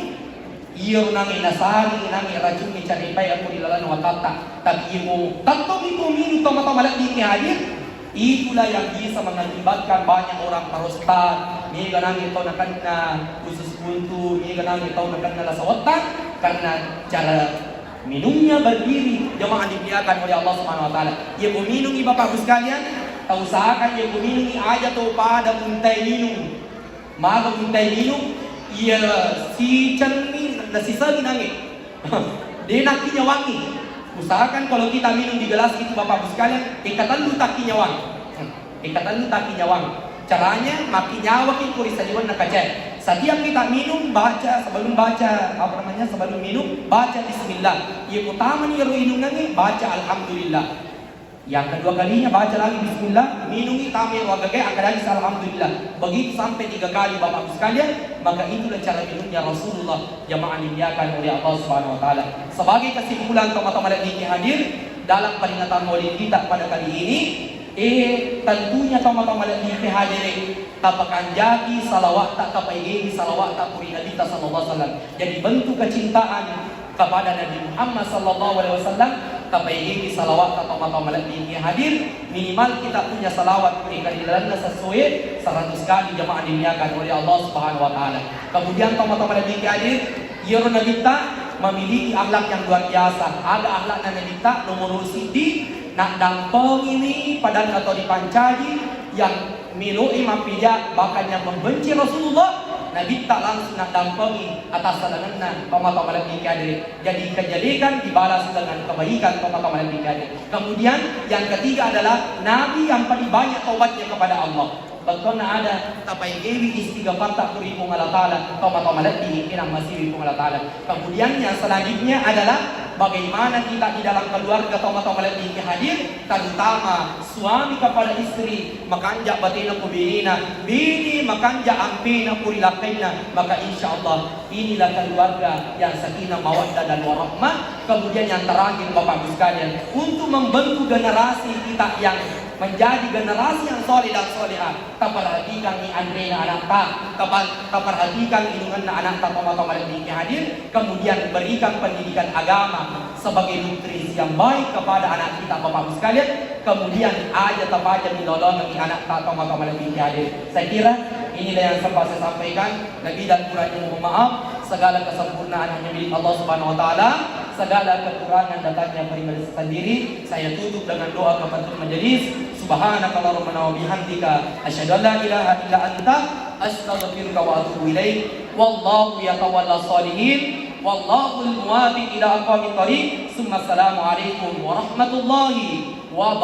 iyaro nangi nasari nangi racungnge caripai ko ri lalenna watatta. Tapi iya ko tettong itu minum, tomatoa malebbi engka hadir, itulah yang bisa mengakibatkan banyak orang prostat, mega nangi tau nakenna usus buntu, mega nangi tau nakenna lasa wetta, karena cara minumnya berdiri, jamaah dimuliakan oleh Allah Subhanahu wa Ta'ala. Iya ko minungi Bapak Ibu sekalian, tau usahakan iya ko minungi aja to pada untai minum. Maga untai minum, iya sicenni nasisengi nangi. De nakkinyawangi. Usahakan kalau kita minum di gelas itu, Bapak Ibu sekalian, engka tellu takkinyawang. Engka tellu takkinyawang. Caranya, makkinyawaki ko ri saliwenna kacae. Setiap kita minum, baca, sebelum baca, apa namanya, sebelum minum, baca bismillah. Iya ko tamani ro inungengnge, baca alhamdulillah. Yang kedua kalinya, baca lagi bismillah, minungi, tamai ro agagae, angka lagi alhamdulillah. Begitu sampai tiga kali, Bapak Ibu sekalian, maka itulah cara minumnya Rasulullah, jamaah dimuliakan oleh Allah Subhanahu wa Ta'ala. Sebagai kesimpulan, tomatoa malebbi engka hadir, dalam peringatan Maulid kita pada kali ini, eh, tentunya tomatoa malebbi engka hadere, tapakanjaki salawatta, tapaegengi salawatta ko ri Nabitta sallallahu alaihi wasallam. Jadi bentuk kecintaan kepada Nabi Muhammad sallallahu alaihi wasallam, tapaegengi salawatta, tomatoa malebbi engka hadir, minimal kita punya salawat ko ri lalenna sessoe seratus kali, jamaah dimuliakan oleh Allah Subhanahu wa Ta'ala. Kemudian tomatoa malebbi engka hadir, iyaro Nabitta memiliki akhlak yang luar biasa. Aga akhlakna Nabitta? Nomor siddi, naddampengiwi padanna tau dipancaji yang melo'i mappija, bahkan yang membenci Rasulullah, Nabitta langsung naddampengi atassalengenna, tomatoa malebbi engka hadere. Jadi kejelekan dibalas dengan kebaikan, tomatoa malebbi engka hadere. Kemudian yang ketiga adalah Nabi yang paling banyak taubatnya kepada Allah. Bettuanna ada, tapaegewi istighfarta ko ri Puang Allah Ta'ala, tomatoa malebbi engka namasiwi Puang Allah Ta'ala. Kemudian yang selanjutnya adalah bagaimana kita di dalam keluarga, tomatoa malebbi engka hadir, terutama suami kepada istri, makanja batena ko benena, bene makanja ampena ko ri lakkainna, maka insya Allah inilah keluarga yang sakinah, mawaddah, dan warahmah. Kemudian yang terakhir, Bapak Ibu sekalian, untuk membentuk generasi kita yang menjadi generasi yang soleh dan solehah, taperhatikan ni anrena anakta, tapa-, taperhatikan inungenna anakta, tomatoa malebbi engka hadir, kemudian berikan pendidikan agama sebagai nutrisi yang baik kepada anak kita, Bapak Ibu sekalian, kemudian aja tapaja milolongengi anakta, tomatoa malebbi engka hadir. Saya kira inilah yang sempat saya sampaikan. Lebih dan kurangnya mohon maaf. Segala kesempurnaan hanya milik Allah Subhanahu wa Ta'ala. Segala kekurangan datangnya dari diri sendiri. Saya tutup dengan doa kafaratul majelis. Subhanakallahumma wa bihamdika, asyhadu an la ilaha illa anta, astaghfiruka wa atubu ilaik. Wallahu yatawalla shalihin. Wallahul muwaffiq ila aqwamit thariq. Summa assalamu alaikum warahmatullahi wabarakatuh.